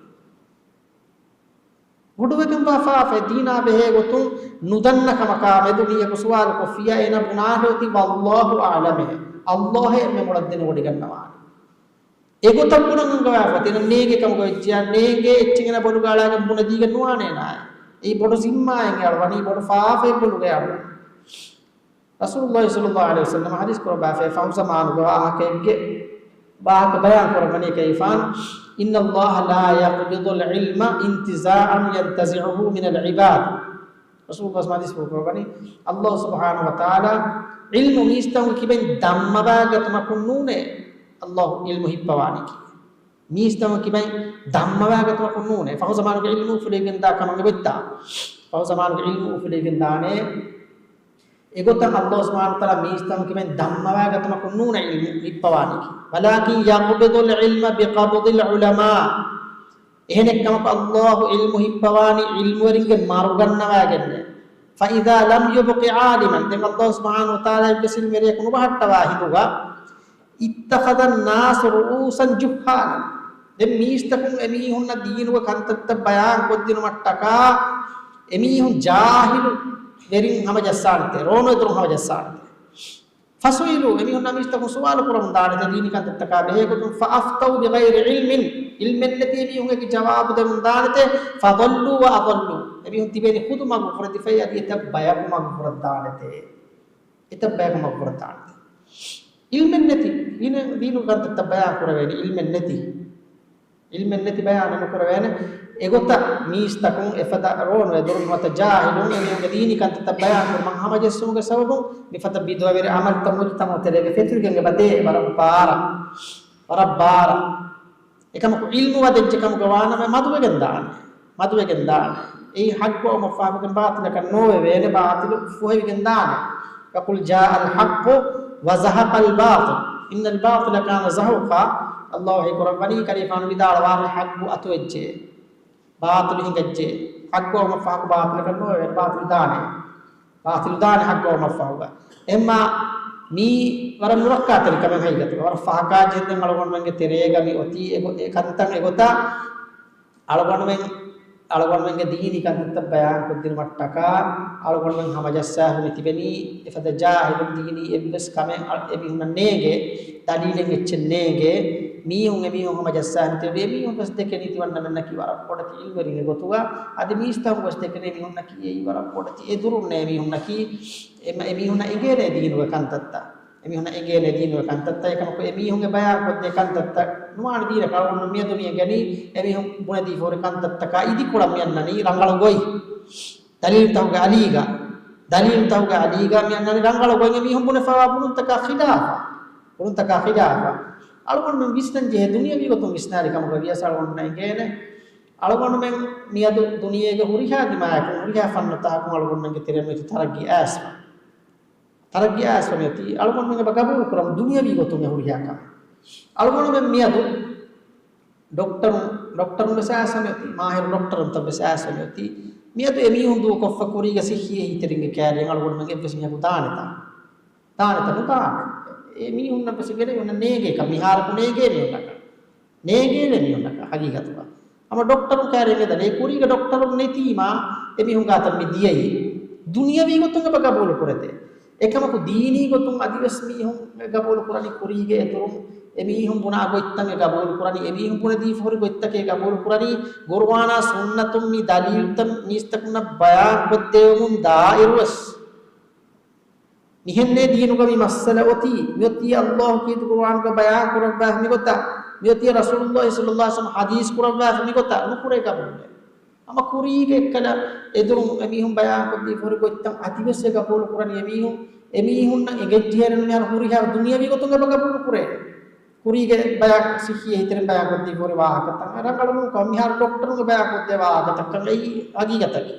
ގުޑުވެގެންވާ ފާފައެއް ދީނާ ބެހޭގޮތުން ނުދަންނަ ކަމަކާ މެދު މީހަކު ސުވާލު ކޮށްފިއްޔާ އޭނާ ބުނާށޭ އޮތީ ވައްލާހު އަޢްލަމޭ. ﷲ އޭ އެންމެ މޮޅަށް ދެނެވޮޑިގަންނަވާނެ. އެގޮތަށް ބުނަން އަންގަވާފަ އޮތީ އޭނަ ނޭނގޭ ކަމުގަ ވެއްޖިއްޔާ ނޭނގޭ އެއްޗެއް އޭނަ ބޮލުގަ އަޅާގެން ބުނެދީގެން ނުވާނެ އޭނާއަށް. އެއީ ބޮޑު ޒިންމާއެއް އަޅުވަނީ، ބޮޑު ފާފައެއް ބޮލުގަ އަޅުވަނީ. ރަސޫލުﷲ ޞައްލަﷲު ޢަލައިހި ވަސައްލަމަ ޙަދީޘް ކުރައްވާފައި ފަހު ޒަމާނުގަ ވާހަކައެއްގެ ވާހަކަ ބަޔާން ކުރައްވަނީ ކައިފާން، إن الله لا يقبض العلم انتزاعا ينتزعه من العباد. ރަސޫލުﷲ ޙަދީޘް ކުރައްވަނީ، ﷲ ސުބްޙާނަހޫ ވަތަޢާލާ ޢިލްމު މީސްތަކުން ކިބައިން ދަންމަވާގަތުމަކުން ނޫނޭ ﷲ ޢިލްމު ހިއްޕަވާނީކީ. މީސްތަކުން ކިބައިން ދަންމަވާގަތުމަކުން ނޫނޭ. ފަހު ޒަމާނުގެ ޢިލްމު އުފުލިގެންދާ ކަމަށް އެބައޮތްތާ. ފަހު ޒަމާނުގެ ޢިލްމު އުފުލިގެންދާނެ. އެގޮތަށް ﷲ ސުބްޙާނަހޫ ވަތަޢާލާ މީސްތަކުން ކިބައިން ދަންމަވާގަތުމަކުން ނޫނޭ ޢިލްމު ހިއްޕަވާނީކީ. ولكن يقبض العلم بقبض العلماء. އެހެނެއްކަމަކު ﷲ ޢިލްމު ހިއްޕަވާނީ ޢިލްމުވެރިންގެ މަރު ގަންނަވާގެންނޭ. فإذا لم يبق عالما، ދެން ﷲ ސުބްޙާނަހޫ ވަތަޢާލާ އެއްވެސް ޢިލްމުވެރިޔަކު ނުބަހައްޓަވާ ހިނދުގަ، اتخذ الناس رؤوسا جهالا. ދެން މީސްތަކުން އެމީހުންނަށް ދީނުގެ ކަންތައްތައް ބަޔާން ކޮށްދިނުމަށްޓަކާ އެމީހުން ޖާހިލު ވެރިން ހަމަޖައްސާނެތޭ، ރޯނު އެދުރުން ހަމަޖައްސާނެތޭ. فسئلوا، އެމީހުންނާ މީސްތަކުން ސުވާލު ކުރަމުން ދާނެތޭ، ދީނީ ކަންތައްތަކާ ބެހޭގޮތުން، فأفتوا بغير علم، ޢިލްމެއް ނެތި އެމީހުން އެކި ޖަވާބު ދެމުން ދާނެތޭ، فضلوا وأضلوا، އެމީހުން ތިބެނީ ޚުދު މަގު ފުރެދިފައި އަދި އެތައް ބަޔަކު މަގު ފުރައްދާނެތޭ. އެތައް ބަޔަކު މަގުފުރައްދާނެތޭ. ޢިލްމެއް ނެތި، ދީނު، ދީނުގެ ކަންތައްތައް ބަޔާން ކުރެވޭނެ ޢިލްމެއް ނެތި. ޢިލްމެއް ނެތި ބަޔާނެއް ނުކުރެވޭނެ. އެގޮތަށް މީސްތަކުން އެފަދަ ރޯނު އެދުރުން ނުވަތަ ޖާހިލުން އެމީހުންގެ ދީނީ ކަންތައްތައް ބަޔާން ކުރުމަށް ހަމަޖެއްސުމުގެ ސަބަބުން މިފަދަ ބިދުޢަވެރި ޢަމަލުތައް މުޖުތަމަޢު ތެރޭގަ ފެތުރިގެން އެބަދޭ ވަރަށް ބާރަށް. ވަރަށް ބާރަށް. އެކަމަކު ޢިލްމު ވަދެއްޖެ ކަމުގަ ވާނަމަ މަދުވެގެން ދާނެ. މަދުވެގެން ދާނެ. އެއީ ޙައްޤު އައުމަށް ފަހަކުގެން ބާޠިލަކަށް ނޯވެވޭނެ، ބާޠިލު ފުހެވިގެން ދާނެ. وقل جاء الحق وزهق الباطل إن الباطل كان زهوقا. ﷲ ވަޙީ ކުރައްވަނީ ކަލޭފާނު ވިދާޅުވާށޭ ޙައްޤު އަތުވެއްޖެ. ބާޠިލު ހިނގައްޖެ. ޙައްޤު އައުމަށް ފަހަކު ބާޠިލަކަށް ނޯވެވޭނެ، ބާޠިލު ދާނެ. ބާޠިލު ދާނެ ޙައްޤު އައުމަށްފަހުގަ. އެހެންމާ މީ ވަރަށް ނުރައްކާތެރި ކަމެއް ހަގީގަތުގަ. ވަރަށް ފަހަކާ ޖެހެންދެން އަޅުގަނޑުމެންގެ ތެރޭގަ މި އޮތީ އެގޮ-، އެ ކަންތައް އެގޮތަށް އަޅުގަނޑުމެން، އަޅުގަނޑުމެންގެ ދީނީ ކަންތައްތައް ބަޔާން ކޮށްދިނުމަށްޓަކާ އަޅުގަނޑުމެން ހަމަޖައްސާފަ މި ތިބެނީ އެފަދަ ޖާހިލުން. ދީނީ އެއްވެސް ކަމެއް އަ-، އެމީހުންނަށް ނޭނގޭ، ދަލީލެއް އެއްޗެއް ނޭނގޭ. މީހުން އެމީހުން ހަމަޖައްސާފަ މި ތިބެނީ އެމީހުން ވެސް ދެކެނީ ތިމަންނަމެންނަކީ ވަރަށް ބޮޑެތި ޢިލްމުވެރިންގެ ގޮތުގަ. އަދި މީސްތަކުން ވެސް ދެކެނީ އެމީހުންނަކީ އެއީ ވަރަށް ބޮޑެތި އެދުރުންނޭ އެމީހުންނަކީ. އެ-، އެމީހުންނަށް އެނގޭނޭ ދީނުގެ ކަންތައްތައް. އެމީހުންނަށް އެނގޭނޭ ދީނުގެ ކަންތައްތައް. އެކަމަކު އެމީހުންގެ ބަޔާން ކޮށްދޭ ކަންތައްތައް ނުވާނެ ދީނަކަށް. އަޅުގަނޑު މިއަދު މި އެނގެނީ އެމީހުން ބުނެދީފަ ހުރި ކަންތައްތަކާ އިދިކޮޅަށް މި އަންނަނީ ރަނގަޅު ގޮތް. ދަލީލުތަކުގެ އަލީގަ، ދަލީލުތަކުގެ އަލީގަ މި އަންނަނީ ރަނގަޅު ގޮތް އެމީހުން ބުނެފައިވާ ބުނުންތަކާ ޚިލާފަށް. ބުނުންތަކާ ޚިލާފަށް. އަޅުގަނޑުމެން ވިސްނަން ޖެހޭ ދުނިޔަވީ ގޮތުން ވިސްނާލި ކަމުގަ ވިޔަސް އަޅުގަނޑުމެން އެނގޭނެ. އަޅުގަނޑުމެން މިއަދު ދުނިޔޭގެ ހުރިހާ ދިމާޔަކުން، ހުރިހާ ފަންނުތަކުން އަޅުގަނޑުމެންގެ ތެރެއަށް މިއޮތީ ތަރައްގީ އައިސްފަ. ތަރައްގީ އައިސްފަ މިއޮތީ އަޅުގަނޑުމެން އެބަ ގަބޫލު ކުރަމު ދުނިޔަވީ ގޮތުން އެ ހުރިހާ ކަމެއް. އަޅުގަނޑުމެން މިއަދު ޑޮކްޓަރުން، ޑޮކްޓަރުން ވެސް އައިސްފަ މިއޮތީ، މާހިރު ޑޮކްޓަރުންތައް ވެސް އައިސްފަ މިއޮތީ. މިއަދު އެމީހުން ދޫކޮށްފަ ކުރީގެ ޞިއްޙީ އެހީތެރިންގެ ކައިރިއަށް އަޅުގަނޑުމެން އެއްވެސް މީހަކު ދާނެތާ؟ ދާނެތަ؟ ނުދާނެ. އެ މީހުންނަށް ވެސް އެނގޭނެ މީހުންނަށް ނޭނގޭކަށް، މިހާރަކު ނޭނގޭ މީހުންނަކަށް. ނޭނގޭނެ މީހުންނަކަށް ހަގީގަތުގަ. ހަމަ ޑޮކްޓަރުން ކައިރިއަށް އެދަނީ، ކުރީގެ ޑޮކްޓަރުން ނެތީމާ އެމީހުން ގާތަށް މި ދިޔައީ. ދުނިޔަވީ ގޮތުން އެބަ ގަބޫލު ކުރެތޭ. އެކަމަކު ދީނީ ގޮތުން އަދިވެސް މީހުން ގަބޫލު ކުރަނީ ކުރީގެ އެތުރުން އެމީހުން ބުނާ ގޮތްތައް އެ ގަބޫލު ކުރަނީ، އެމީހުން ބުނެދީފަ ހުރި ގޮތްތަކެއް ގަބޫލު ކުރަނީ، ގުރުއާނާ ސުންނަތުން މި ދަލީލުތައް މީސްތަކުންނަށް ބަޔާން ކޮށްދެވުމުން ދާއިރުވެސް. މިހެންނޭ ދީނުގަ މި މައްސަލަ އޮތީ، މިއޮތީ ﷲ ކީރިތި ގުރުއާނުގަ ބަޔާން ކުރައްވާފަ މިގޮތަށް، މިއޮތީ ރަސޫލުﷲ ޞައްލަﷲ ޢަލައިހި ވަސައްލަމަ ޙަދީޘް ކުރައްވާފަ މިގޮތަށް، ނުކުރޭ ގަބޫލެއް. ހަމަ ކުރީގެ އެއްކަލަ އެދުރުން އެމީހުން ބަޔާންކޮށްދީފަ ހުރި ގޮތްތައް އަދިވެސް އެ ގަބޫލު ކުރަނީ، އެމީހުން، އެމީހުންނަށް އެނގެއްޖެހޭނެ ނުވިހާ ހުރިހާ ދުނިޔަވީ ގޮތުން އެބަ ގަބޫލު ކުރޭ. ކުރީގެ ބަޔާން ޞިއްޙީ އެހީތެރިން ބަޔާންކޮށްދީފަ ހުރި ވާހަކަތައް ރަނގަޅު ނޫން ކަމަށް މިހާރު ޑޮކްޓަރުން ބަޔާންކޮށްދޭ ވާހަކަތައް ކަމަށް އެއީ ހަގީގަތަކީ.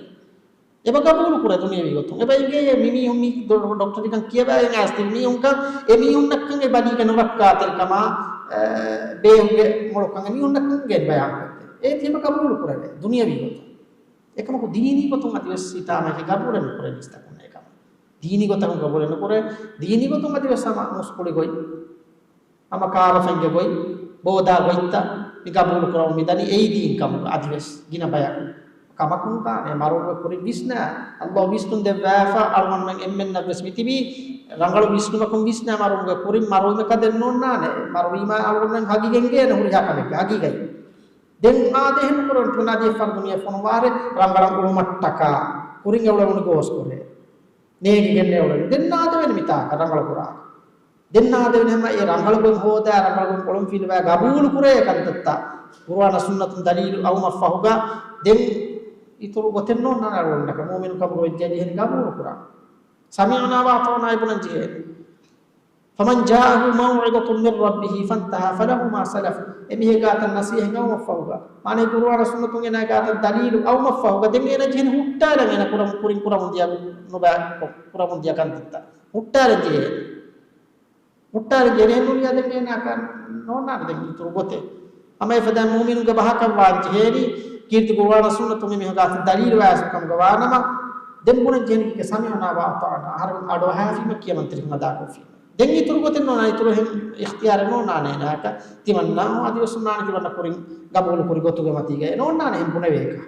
އެބަ ގަބޫލު ކުރޭ ދުނިޔަވީ ގޮތުން. އެބަ އިނގޭ މި މީހުން މީ ޑޮ-، ޑޮކްޓަރުން ކިޔަވައިގެން އައިސް މީހުންކަން، އެ މީހުންނަށްކަން އެ ބަލީގެ ނުރައްކާތެރިކަމާ، އަ، ބޭހުގެ މޮޅުކަން އެ މީހުންނަށްކަން ގެން ބަޔާންކޮށްދޭ. އޭތި އެބަ ގަބޫލު ކުރެވޭ ދުނިޔަވީ ގޮތުން. އެކަމަކު ދީނީ ގޮތުން އަދިވެސް ހިތާމައެކޭ ގަބޫލެއް ނުކުރޭ މީސްތަކުން އެކަމަށް. ދީނީ ގޮތަކުން ގަބޫލެއް ނުކުރޭ. ދީނީ ގޮތުން އަދިވެސް ހަމަ މުސްކުޅި ގޮތް، ހަމަ ކާބަފައިންގެ ގޮތް، ބޯދާ ގޮތްތައް މި ގަބޫލު ކުރަމުން މިދަނީ އެއީ ދީން ކަމުގަ އަދިވެސް ގިނަ ބަޔަކު. ކަމަކުން ދާނެ، މަރުވުމުގެ ކުރިން ވިސްނާ، ﷲ ވިސްނުން ދެއްވާފަ، އަޅުގަނޑުމެން އެންމެންނަށް ވެސް މިތިބީ ރަނގަޅު ވިސްނުމަކުން ވިސްނާ، މަރުވުމުގެ ކުރިން މަރުވީމަކަށް ދެން ނޯންނާނެ، މަރުވީމާ އަޅުގަނޑުމެން ހަގީގަތް އިނގޭނެ ހުރިހާ ކަމެއްގަ ހަގީގަތް. ދެން އާދެ އެހެން ނުކުރަން، ތިމަންނާ ދިޔަ ފަރުދު މިޔަ ފޮނުވާރެ ރަނގަޅަށް އުޅުމަށްޓަކާ، ކުރިން އެ އުޅެމުން ގޯސް ކުރޭ. ނޭނގިގެން އެ އުޅެނީ. ދެން އާދެވޭނެ މިތާކަށް ރަނގަޅު ކުރާ. ދެން އާދެވޭނެ ހަމަ އެ ރަނގަޅު ގޮތް ހޯދާ، ރަނގަޅު ގޮތް އޮޅުންފިލުވާ، ގަބޫލު ކުރޭ ކަންތައްތައް. ޤުރުއާނާ ސުންނަތުން ދަލީލު އައުމަށް ފަހުގަ ދެން އިތުރު ގޮތެއް ނޯންނާނެ އަޅުގަނޑަކަށް. މުއުމިނު ކަމުގަ ވެއްޖެ އެހެން ގަބޫލު ކުރާ. ސަމިޢްނާ ވައަޠަޢްނާ ބުނަން ޖެހޭ. فمن جاءه موعظة من ربه فانتهى فله ما سلف. އެމީހެއް ގާތަށް ނަސީހަތް އައުމަށްފަހުގަ، މާނަ ޤުރުއާނާ ސުންނަތުން އޭނާ ގާތަށް ދަލީލު އައުމަށްފަހުގަ، ދެން އޭނަ ޖެހެން ހުއްޓާލަން އޭނަ ކުރަމު-، ކުރިން ކުރަމުން ދިޔަ ނުބައި ކުރަމުން ދިޔަ ކަންތައްތައް ހުއްޓާލަން ޖެހޭ. ހުއްޓާލަން ޖެހޭ ނުވިޔާ ދެން އޭނާ ކަން ނޯންނާނެ ދެން އިތުރު ގޮތެއް. ހަމަ އެފަދަ މުއުމިނުންގެ ބަހަކަށް ވާން ޖެހޭނީ، ކީރިތި ޤުރުއާނާ ސުންނަތުން އެމީހުން ގާތަށް ދަލީލު އައިސް ކަމުގަ ވާނަމަ، ދެން ބުނަން ޖެހޭނީ ސަމިޢްނާ ވައަޠަޢްނާ. އަހަރެން އަޑުއަހާފީމަ ކިޔަމަންތެރިކަން އަދާކޮށްފީމަ. ދެން އިތުރު ގޮތެއް ނޯންނާނެ، އިތުރު އެހެން އިޚްތިޔާރެއް ނޯންނާނެ އޭނާއަކަށް. ތިމަންނާ އަދިވެސް ނޯންނާނެ ތިމަންނަ ކުރިން ގަބޫލު ކުރި ގޮތުގެ މަތީގައި ނޯންނާނެ އެހެން ބުނެވޭކަށް.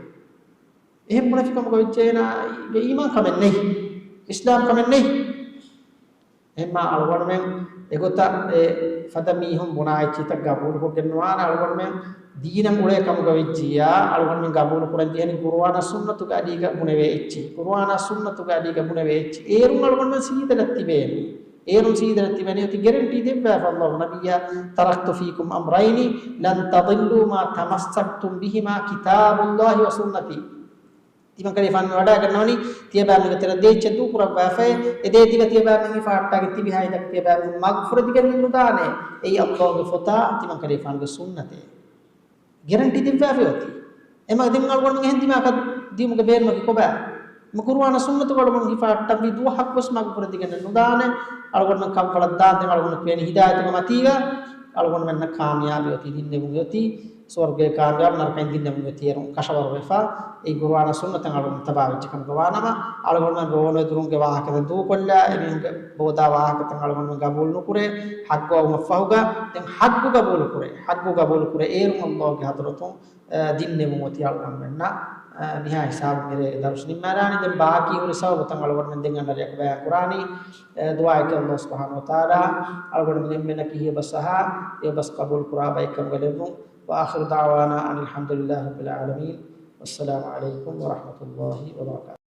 އެހެން ބުނެފިކަމުގަ ވެއްޖެ އޭނާގެ އީމާން ކަމެއް ނެތް، އިސްލާމް ކަމެއް ނެތް. އެހެންމާ އަޅުގަނޑުމެން އެގޮތަށް އެ ފަދަ މީހުން ބުނާ އެއްޗިތައް ގަބޫލުކޮށްގެން ނުވާނެ. އަޅުގަނޑުމެން ދީނަށް އުޅޭ ކަމުގަ ވެއްޖިއްޔާ، އަޅުގަނޑުމެން ގަބޫލު ކުރަން ޖެހެނީ ޤުރުއާނާ ސުންނަތުގެ އަޑީގަ ބުނެވޭ އެއްޗި. ޤުރުއާނާ ސުންނަތުގެ އަޑީގަ ބުނެވޭ އެއްޗި. އޭރުން އަޅުގަނޑުމެން ސީދަލަށް ތިބޭނީ. އޭރުން ސީދަލަށް ތިބޭނީ. އޮތީ ގެރެންޓީ ދެއްވާފަ ﷲ ނަބިއްޔާ، تركت فيكم أمرين لن تضلوا ما تمسكتم بهما كتاب الله وسنتي. ތިމަން ކަލޭފާނު މި ވަޑައިގަންނަވަނީ، ތިޔަބައިމީހުންގެ ތެރެއަށް ދޭއްޗެއް ދޫކުރައްވާފައި، އެ ދޭ ދިގަ ތިޔަބައިމީހުން ހިފާ ހައްޓާގެން ތިބި ހައިދަކަށް ތިޔަބައިމީހުން މަގުފުރެދިގެން ނުދާނެ. އެއީ ﷲގެ ފޮތާ، ތިމަން ކަލޭފާނުގެ ސުންނަތޭ. ގެރެންޓީ ދެއްވާފައި އޮތީ. އެމަ ދެން އަޅުގަނޑުމެން އެހެން ދިމާކަށް ދިޔުމުގެ ބޭނުމަކީ ކޮބާ؟ މަ ޤުރުއާނާ ސުންނަތުގަ އަޅުގަނޑު ހިފާ ހައްޓަންވީ ދުވަހަކުވެސް މަގުފުރެދިގެން ނުދާނެ. އަޅުގަނޑުމެން ކަންފަޅަށް ދާންދެން އަޅުގަނޑު ކިޔަނީ ހިދާޔަތުގެ މަތީގަ. އަޅުގަނޑުމެންނަށް ކާމިޔާބީ އޮތީ ދިން ލިބުން އޮތީ. ސުވަރުގޭ ކާމިޔާބު، ނަރަކައިން ދިން ނިމުން އޮތީ އޭރުން ކަށަވަރުވެފަ. އެއީ ޤުރުއާނާ ސުންނަތަށް އަޅުގަނޑު ތަބާވެއްޖެ ކަމުގަ ވާނަމަ، އަޅުގަނޑުމެން ރޯނު އެދުރުންގެ ވާހަކަތައް ދޫކޮށްލާ، އެމީހުންގެ ބޯދާ ވާހަކަތައް އަޅުގަނޑުމެން ގަބޫލު ނުކުރޭ. ޙައްޤު އައުމަށްފަހުގަ، ދެން ޙައްޤު ގަބޫލު ކުރޭ. ޙައްޤު ގަބޫލު ކުރޭ. އޭރުން ﷲގެ ޙަޟްރަތުން، އަ، ދިން ނިމުން އޮތީ އަޅުގަނޑުމެންނަށް. އަ، މިހާ ހިސާބުން މިރޭގެ ދަރުސް ނިންމާލާނީ. ދެން ބާކީ ހުރި ސަބަބުތައް އަޅުގަނޑުމެން ދެން އަންނަ ރެޔަކަށް ބަޔާން ކުރާނީ. އެ، ދުޢާއަކީ ﷲ ސުބްޙާނަހޫ ވަތަޢާލާ އަޅުގަނޑުމެން އެންމެންނަކީ ހިޔަބަސް އަހާ، ހިޔަބަސް ޤަބޫލު ކުރާ ބައެއްކަމުގަ ލެއްވުން. وآخر دعوانا أن الحمد لله رب العالمين. والسلام عليكم ورحمة الله وبركاته.